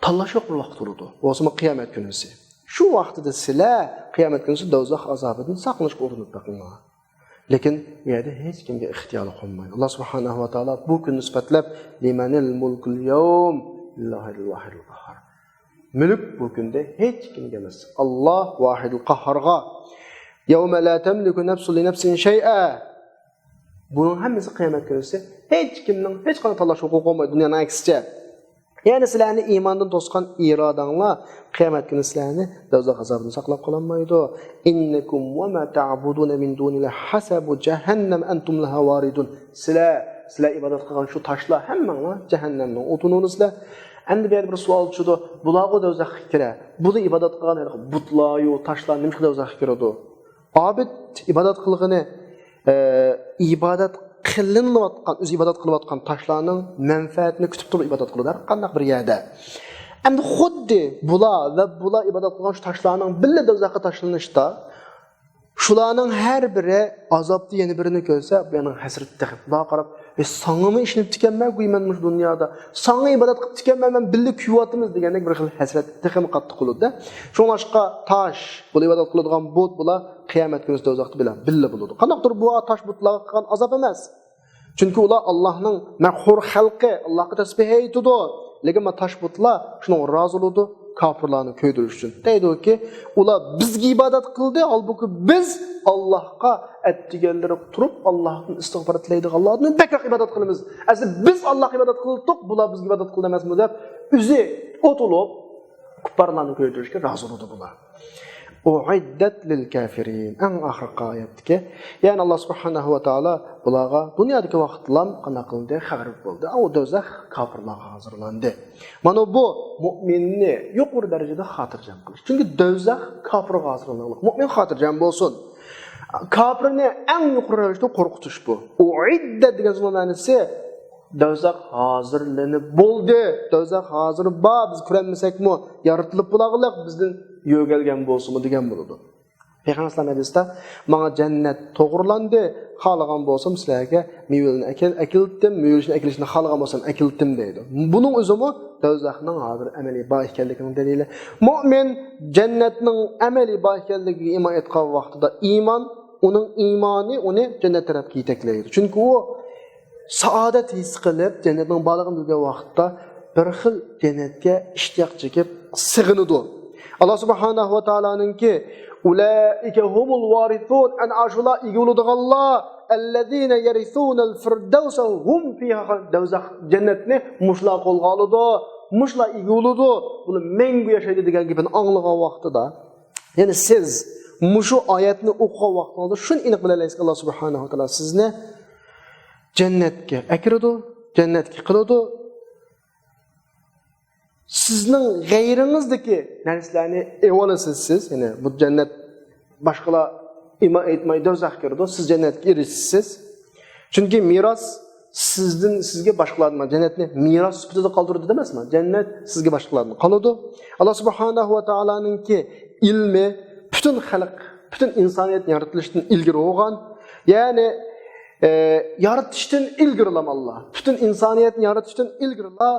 تاللاش يوق بىر ۋاقىت بولىدۇ. بولسىمۇ قىيامەت كۈنىسى. شۇ ۋاقتىدا سىلەر قىيامەت كۈنىسى دوزاخ ئازابىدىن ساقلىنىشقا ئۇرۇنۇپ بېقىڭلار. لېكىن بۇ يەردە ھېچ كىمگە ئىختىيارلىق بولمايدۇ. ئاللا سۇبھانەھۇ ۋە تائالا بۇ كۈننى سۈپەتلەپ، لىمەنىل مۇلكۇل يەۋم لىللاھىل ۋاھىدىل قاھھار. مۈلۈك بۇ كۈندە ھېچ كىمگە ئەمەس. ئاللا ۋاھىدىل قاھھارغا. يەۋمە لا تەملىكۇ نەفسۇن لىنەفسىن شەيئا. بۇنىڭ ھەممىسى قىيامەت كۈنىسى. ھېچ كىمنىڭ ھېچقانداق تاللاش ھوقۇقى بولمايدۇ، دۇنيانىڭ ئەكسىچە. يەنى سىلەرنى ئىماندىن توسقان ئىرادەڭلار قىيامەت كۈنى سىلەرنى دوزاخ ئازابىدىن ساقلاپ قالالمايدۇ. ئىننەكۇم ۋە ما تەئبۇدۇنە مىن دۇنىللاھ ھەسەبۇ جەھەننەم ئەنتۇم لەھا ۋارىدۇن. سىلەر، سىلەر ئىبادەت قىلغان شۇ تاشلار ھەممەڭلار جەھەننەمنىڭ ئوتۇنى سىلەر. ئەمدى بۇ يەردە بىر سوئال چۈشىدۇ. بۇلارغۇ دوزاخقا كىرە. بۇلار ئىبادەت قىلغان ھېلىقى بۇتلاريۇ تاشلار نېمىشقا دوزاخقا كىرىدۇ؟ ئابىد ئىبادەت قىلغىنى، ئە، ئىبادەت قىلىنىۋاتقان، ئۆزى ئىبادەت قىلىۋاتقان تاشلارنىڭ مەنپەئەتىنى كۈتۈپ تۇرۇپ ئىبادەت قىلىدۇ ھەر قانداق بىر يەردە. ئەمدى خۇددى بۇلار ۋە بۇلار ئىبادەت قىلغان شۇ تاشلارنىڭ بىللە دوزاخقا تاشلىنىشتا شۇلارنىڭ ھەر بىرى ئازابتا يەنە بىرىنى كۆرسە، بۇ يەنىڭ ھەسرىتى تېخى. بۇلارغا قاراپ، «ئەي، ساڭىمۇ ئىشىنىپتىكەنمەن گۇي مەن مۇشۇ دۇنيادا. ساڭا ئىبادەت قىپتىكەنمەن، مەن بىللە كۆيۈۋاتىمىز» دېگەندەك بىر خىل ھەسرەت تېخىمۇ قاتتىق بولىدۇ. شۇڭلاشقا تاش، بۇلار ئىبادەت قىلىدىغان بۇت، بۇلار قىيامەت كۈنى دوزاختا بىلەن بىللە بولىدۇ. قانداقتۇر بۇ تاش بۇتلارغا قىلغان ئازاب ئەمەس. چۈنكى ئۇلار ئاللاھنىڭ مەغفۇر خەلقى، ئاللاھقا تەسبىھ ئېيتىدۇ. لېكىن مانا تاش بۇتلار شۇنىڭغا رازى بولىدۇ، كاپىرلارنى كۆيدۈرۈش ئۈچۈن. دەيدۇكى، ئۇلار بىزگە ئىبادەت قىلدى، ھالبۇكى بىز ئاللاھقا ئەتىگەنلىرى تۇرۇپ، ئاللاھتىن ئىستىغپار تىلەيدىغانلاردىن بەكرەك ئىبادەت قىلىمىز. ئەسلى بىز ئاللاھقا ئىبادەت قىلدۇق، بۇلار بىزگە ئىبادەت قىلدى ئەمەسمۇ دەپ، ئۆزى ئۇتۇلۇپ، كۇپپارلارنى كۆيدۈرۈشكە رازى بولىدۇ بۇلار. ئۇئىددەت لىل كافىرىن. ئەڭ ئاخىرقى ئايەتتىكى، يەنى ئاللا سۇبھانەھۇ ۋە تائالا بۇلارغا دۇنيادىكى ۋاقىتلام قانداق قىلدى؟ خەۋەر بولدى. ئۇ دوزاخ كاپىرلارغا ھازىرلاندى. مانا بۇ مۇئمىننى يۇقىرى دەرىجىدە خاتىرجەم قىلىش. چۈنكى دوزاخ كاپىرغا ھازىرلانغانلىق. مۇئمىن خاتىرجەم بولسۇن. كاپىرنى ئەڭ يۇقىرى رەۋىشتە قورقۇتۇش بۇ. ئۇئىددەت دېگەن سۆزنىڭ مەنىسى، دوزاخ ھازىرلىنىپ بولدى. دوزاخ ھازىر بار. بىز كۆرەلمىسەكمۇ، يارىتىلىپ بولغانلىق، بىزدىن يۆگەلگەن بولسىمۇ دېگەن بولىدۇ. پەيغەمبەر ئەلەيھىسسالام ھەدىستە، «ماڭا جەننەت توغرىلاندى. خالىغان بولسام سىلەرگە مېۋىلىرىنى ئەكەل-، ئەكىلتتىم، مېۋىلىرىنى ئەكېلىشنى خالىغان بولسام ئەكىلتتىم» دەيدۇ. بۇنىڭ ئۆزىمۇ دوزاخنىڭ ھازىر ئەمەلىي بار ئىكەنلىكىنىڭ دەلىلى. مۇئمىن جەننەتنىڭ ئەمەلىي بار ئىكەنلىكىگە ئىمان ئېيتقان ۋاقتىدا ئىمان، ئۇنىڭ ئىمانى ئۇنى جەننەت تەرەپكە يېتەكلەيدۇ. چۈنكى ئۇ سائادەت ھېس قىلىپ، جەننەتنىڭ بارلىقىنى بىلگەن ۋاقىتتا بىر خىل جەننەتكە ئىشتىياق چېكىپ سېغىنىدۇ. ئاللا سۇبھانەھۇ ۋە تائالانىڭكى، «ئۇلائىكە ھۇمۇل ۋارىسۇن»، ئەنە ئاشۇلار ئىگە بولىدىغانلار، «ئەللەزىنە يەرىسۇنەل فىردەۋسە ھۇم فىھا خالىدۇن»، دوزاخ جەننەتنى مۇشۇلار قولغا ئالىدۇ، مۇشۇلار ئىگە بولىدۇ، بۇلار مەڭگۈ ياشايدۇ دېگەن گېپىنى ئاڭلىغان ۋاقتىدا، يەنى سىز مۇشۇ ئايەتنى ئوقۇغان ۋاقتىڭىزدا شۇنى ئېنىق بىلەلەيسىزكى، ئاللا سۇبھانەھۇ ۋە تائالا سىزنى جەننەتكە ئەكىرىدۇ، جەننەتكە قىلىدۇ. سىزنىڭ غەيرىڭىزدىكى نەرسىلەرنى ئېۋالىسىز سىز. يەنى بۇ جەننەت، باشقىلار ئىمان ئېيتماي دوزاخقا كىرىدۇ، سىز جەننەتكە ئېرىشىسىز. چۈنكى مىراس سىزدىن، سىزگە باشقىلاردىن، جەننەتنى مىراس سۈپىتىدە قالدۇرىدۇ دېمەسمۇ؟ جەننەت سىزگە باشقىلاردىن قالىدۇ. ئاللا سۇبھانەھۇ ۋە تائالانىڭكى ئىلمى پۈتۈن خەلق، پۈتۈن ئىنسانىيەت يارىتىلىشتىن ئىلگىرى بولغان. يەنى، ئە، يارىتىشتىن ئىلگىرىلا ئاللا، پۈتۈن ئىنسانىيەتنى يارىتىشتىن ئىلگىرىلا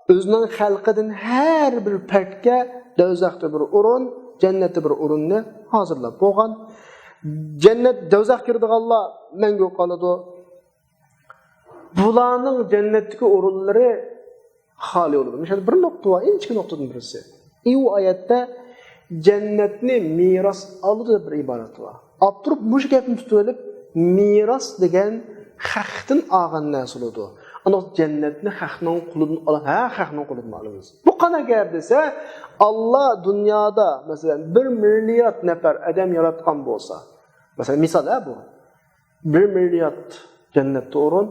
ئۆزىنىڭ خەلقىدىن ھەر بىر پەردكە دوزاختا بىر ئورۇن، جەننەتتە بىر ئورۇننى ھازىرلاپ بولغان. جەننەت، دوزاخقا كىرىدىغانلار مەڭگۈ قالىدۇ. بۇلارنىڭ جەننەتتىكى ئورۇنلىرى خالىي بولىدۇ. مۇشۇ يەردە بىر نۇقتا بار، ئىنچىكە نۇقتىدىن بىرسى. ئى، ئۇ ئايەتتە «جەننەتنى مىراس ئالىدۇ» دەپ بىر ئىبارەت بار. ئاپتور مۇشۇ گەپنى تۇتۇۋېلىپ، مىراس دېگەن خەقتىن ئالغان نەرسە بولىدۇ. ئانداق جەننەتنى خەقنىڭ قولىدىن ئال-، ھە، خەقنىڭ قولىدىن ئالىمىز. بۇ قانداق گەپ دېسە، ئاللا دۇنيادا، مەسىلەن، بىر مىليارد نەپەر ئادەم ياراتقان بولسا، مەسىلەن، مىسال، ھە، بۇ. بىر مىليارد جەننەتتە ئورۇن،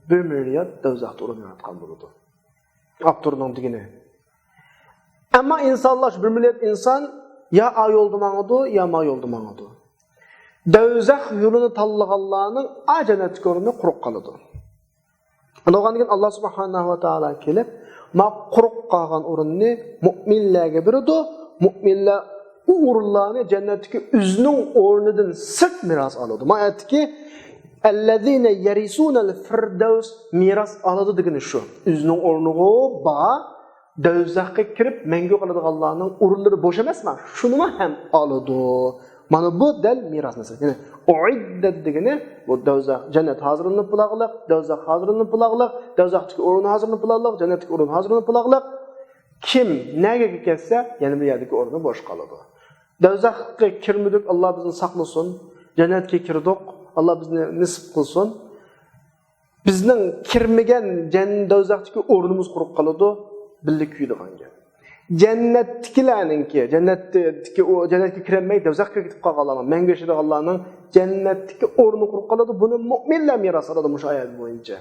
بىر مىليارد دوزاختا ئورۇن ياراتقان بولىدۇ. ئاپتورنىڭ دېگىنى. ئەمما ئىنسانلار، شۇ بىر مىليارد ئىنسان يا ئا يولدا ماڭىدۇ، يا ما يولدا ماڭىدۇ. دوزاخ يولىنى تاللىغانلارنىڭ ئا جەننەتتىكى ئورنى قۇرۇق قالىدۇ. ئۇنداق بولغاندىن كېيىن ئاللا سۇبھانەھۇ ۋە تائالا كېلىپ، ما قۇرۇق قالغان ئورۇننى مۇئمىنلەرگە بېرىدۇ. مۇئمىنلەر ئۇ ئورۇنلارنى جەننەتتىكى ئۆزىنىڭ ئورنىدىن سىرت مىراس ئالىدۇ. ما ئايەتتىكى «ئەللەزىنە يەرىسۇنەل فىردەۋس» مىراس ئالىدۇ دېگىنى شۇ. ئۆزىنىڭ ئورنىغۇ بار، دوزاخقا كىرىپ مەڭگۈ قالىدىغانلارنىڭ ئورۇنلىرى بوش ئەمەسما؟ شۇنىمۇ ھەم ئالىدۇ. مانا بۇ دەل مىراس مەسىلىسى. يەنى ئۇئىددەت دېگىنى بۇ دوزاخ، جەننەت ھازىرلىنىپ بولغانلىق، دوزاخ ھازىرلىنىپ بولغانلىق، دوزاختىكى ئورۇن ھازىرلىنىپ بولغانلىق، جەننەتتىكى ئورۇن ھازىرلىنىپ بولغانلىق. كىم نەگە كەتسە، يەنە بۇ يەردىكى ئورنى بوش قالىدۇ. دوزاخقا كىرمىدۇق، ئاللا بىزنى ساقلىسۇن. جەننەتكە كىردۇق، ئاللا بىزنى نېسىپ قىلسۇن. بىزنىڭ كىرمىگەن جەن-، دوزاختىكى ئورنىمىز قۇرۇپ قالىدۇ، بىللە كۆيىدىغان گەپ. جەننەتتىكىلەرنىڭكى، جەننەتتىكى ئۇ، جەننەتكە كىرەلمەي دوزاخقا كېتىپ قالغانلارنىڭ، مەڭگۈ ياشايدىغانلارنىڭ جەننەتتىكى ئورنى قۇرۇپ قالىدۇ. بۇنى مۇئمىنلەر مىراس ئالىدۇ مۇشۇ ئايەت بويىچە.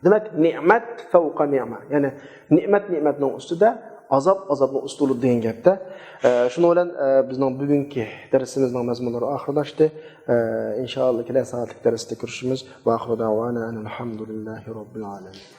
دېمەك، نېمەت فەۋقە نېمە، يەنى نېمەت نېمەتنىڭ ئۈستىدە، ئازاب ئازابنىڭ ئۈستىدە دېگەن گەپتە. ئە، شۇنىڭ بىلەن، ئە، بىزنىڭ بۈگۈنكى دەرسىمىزنىڭ مەزمۇنلىرى ئاخىرلاشتى. ئە، ئىنشائاللا، كېلەر سائەتلىك دەرستە كۆرۈشىمىز. ۋە ئاخىرۇ دەۋانا ئەنىل ھەمدۇلىللاھى رەببىل ئالەمىن.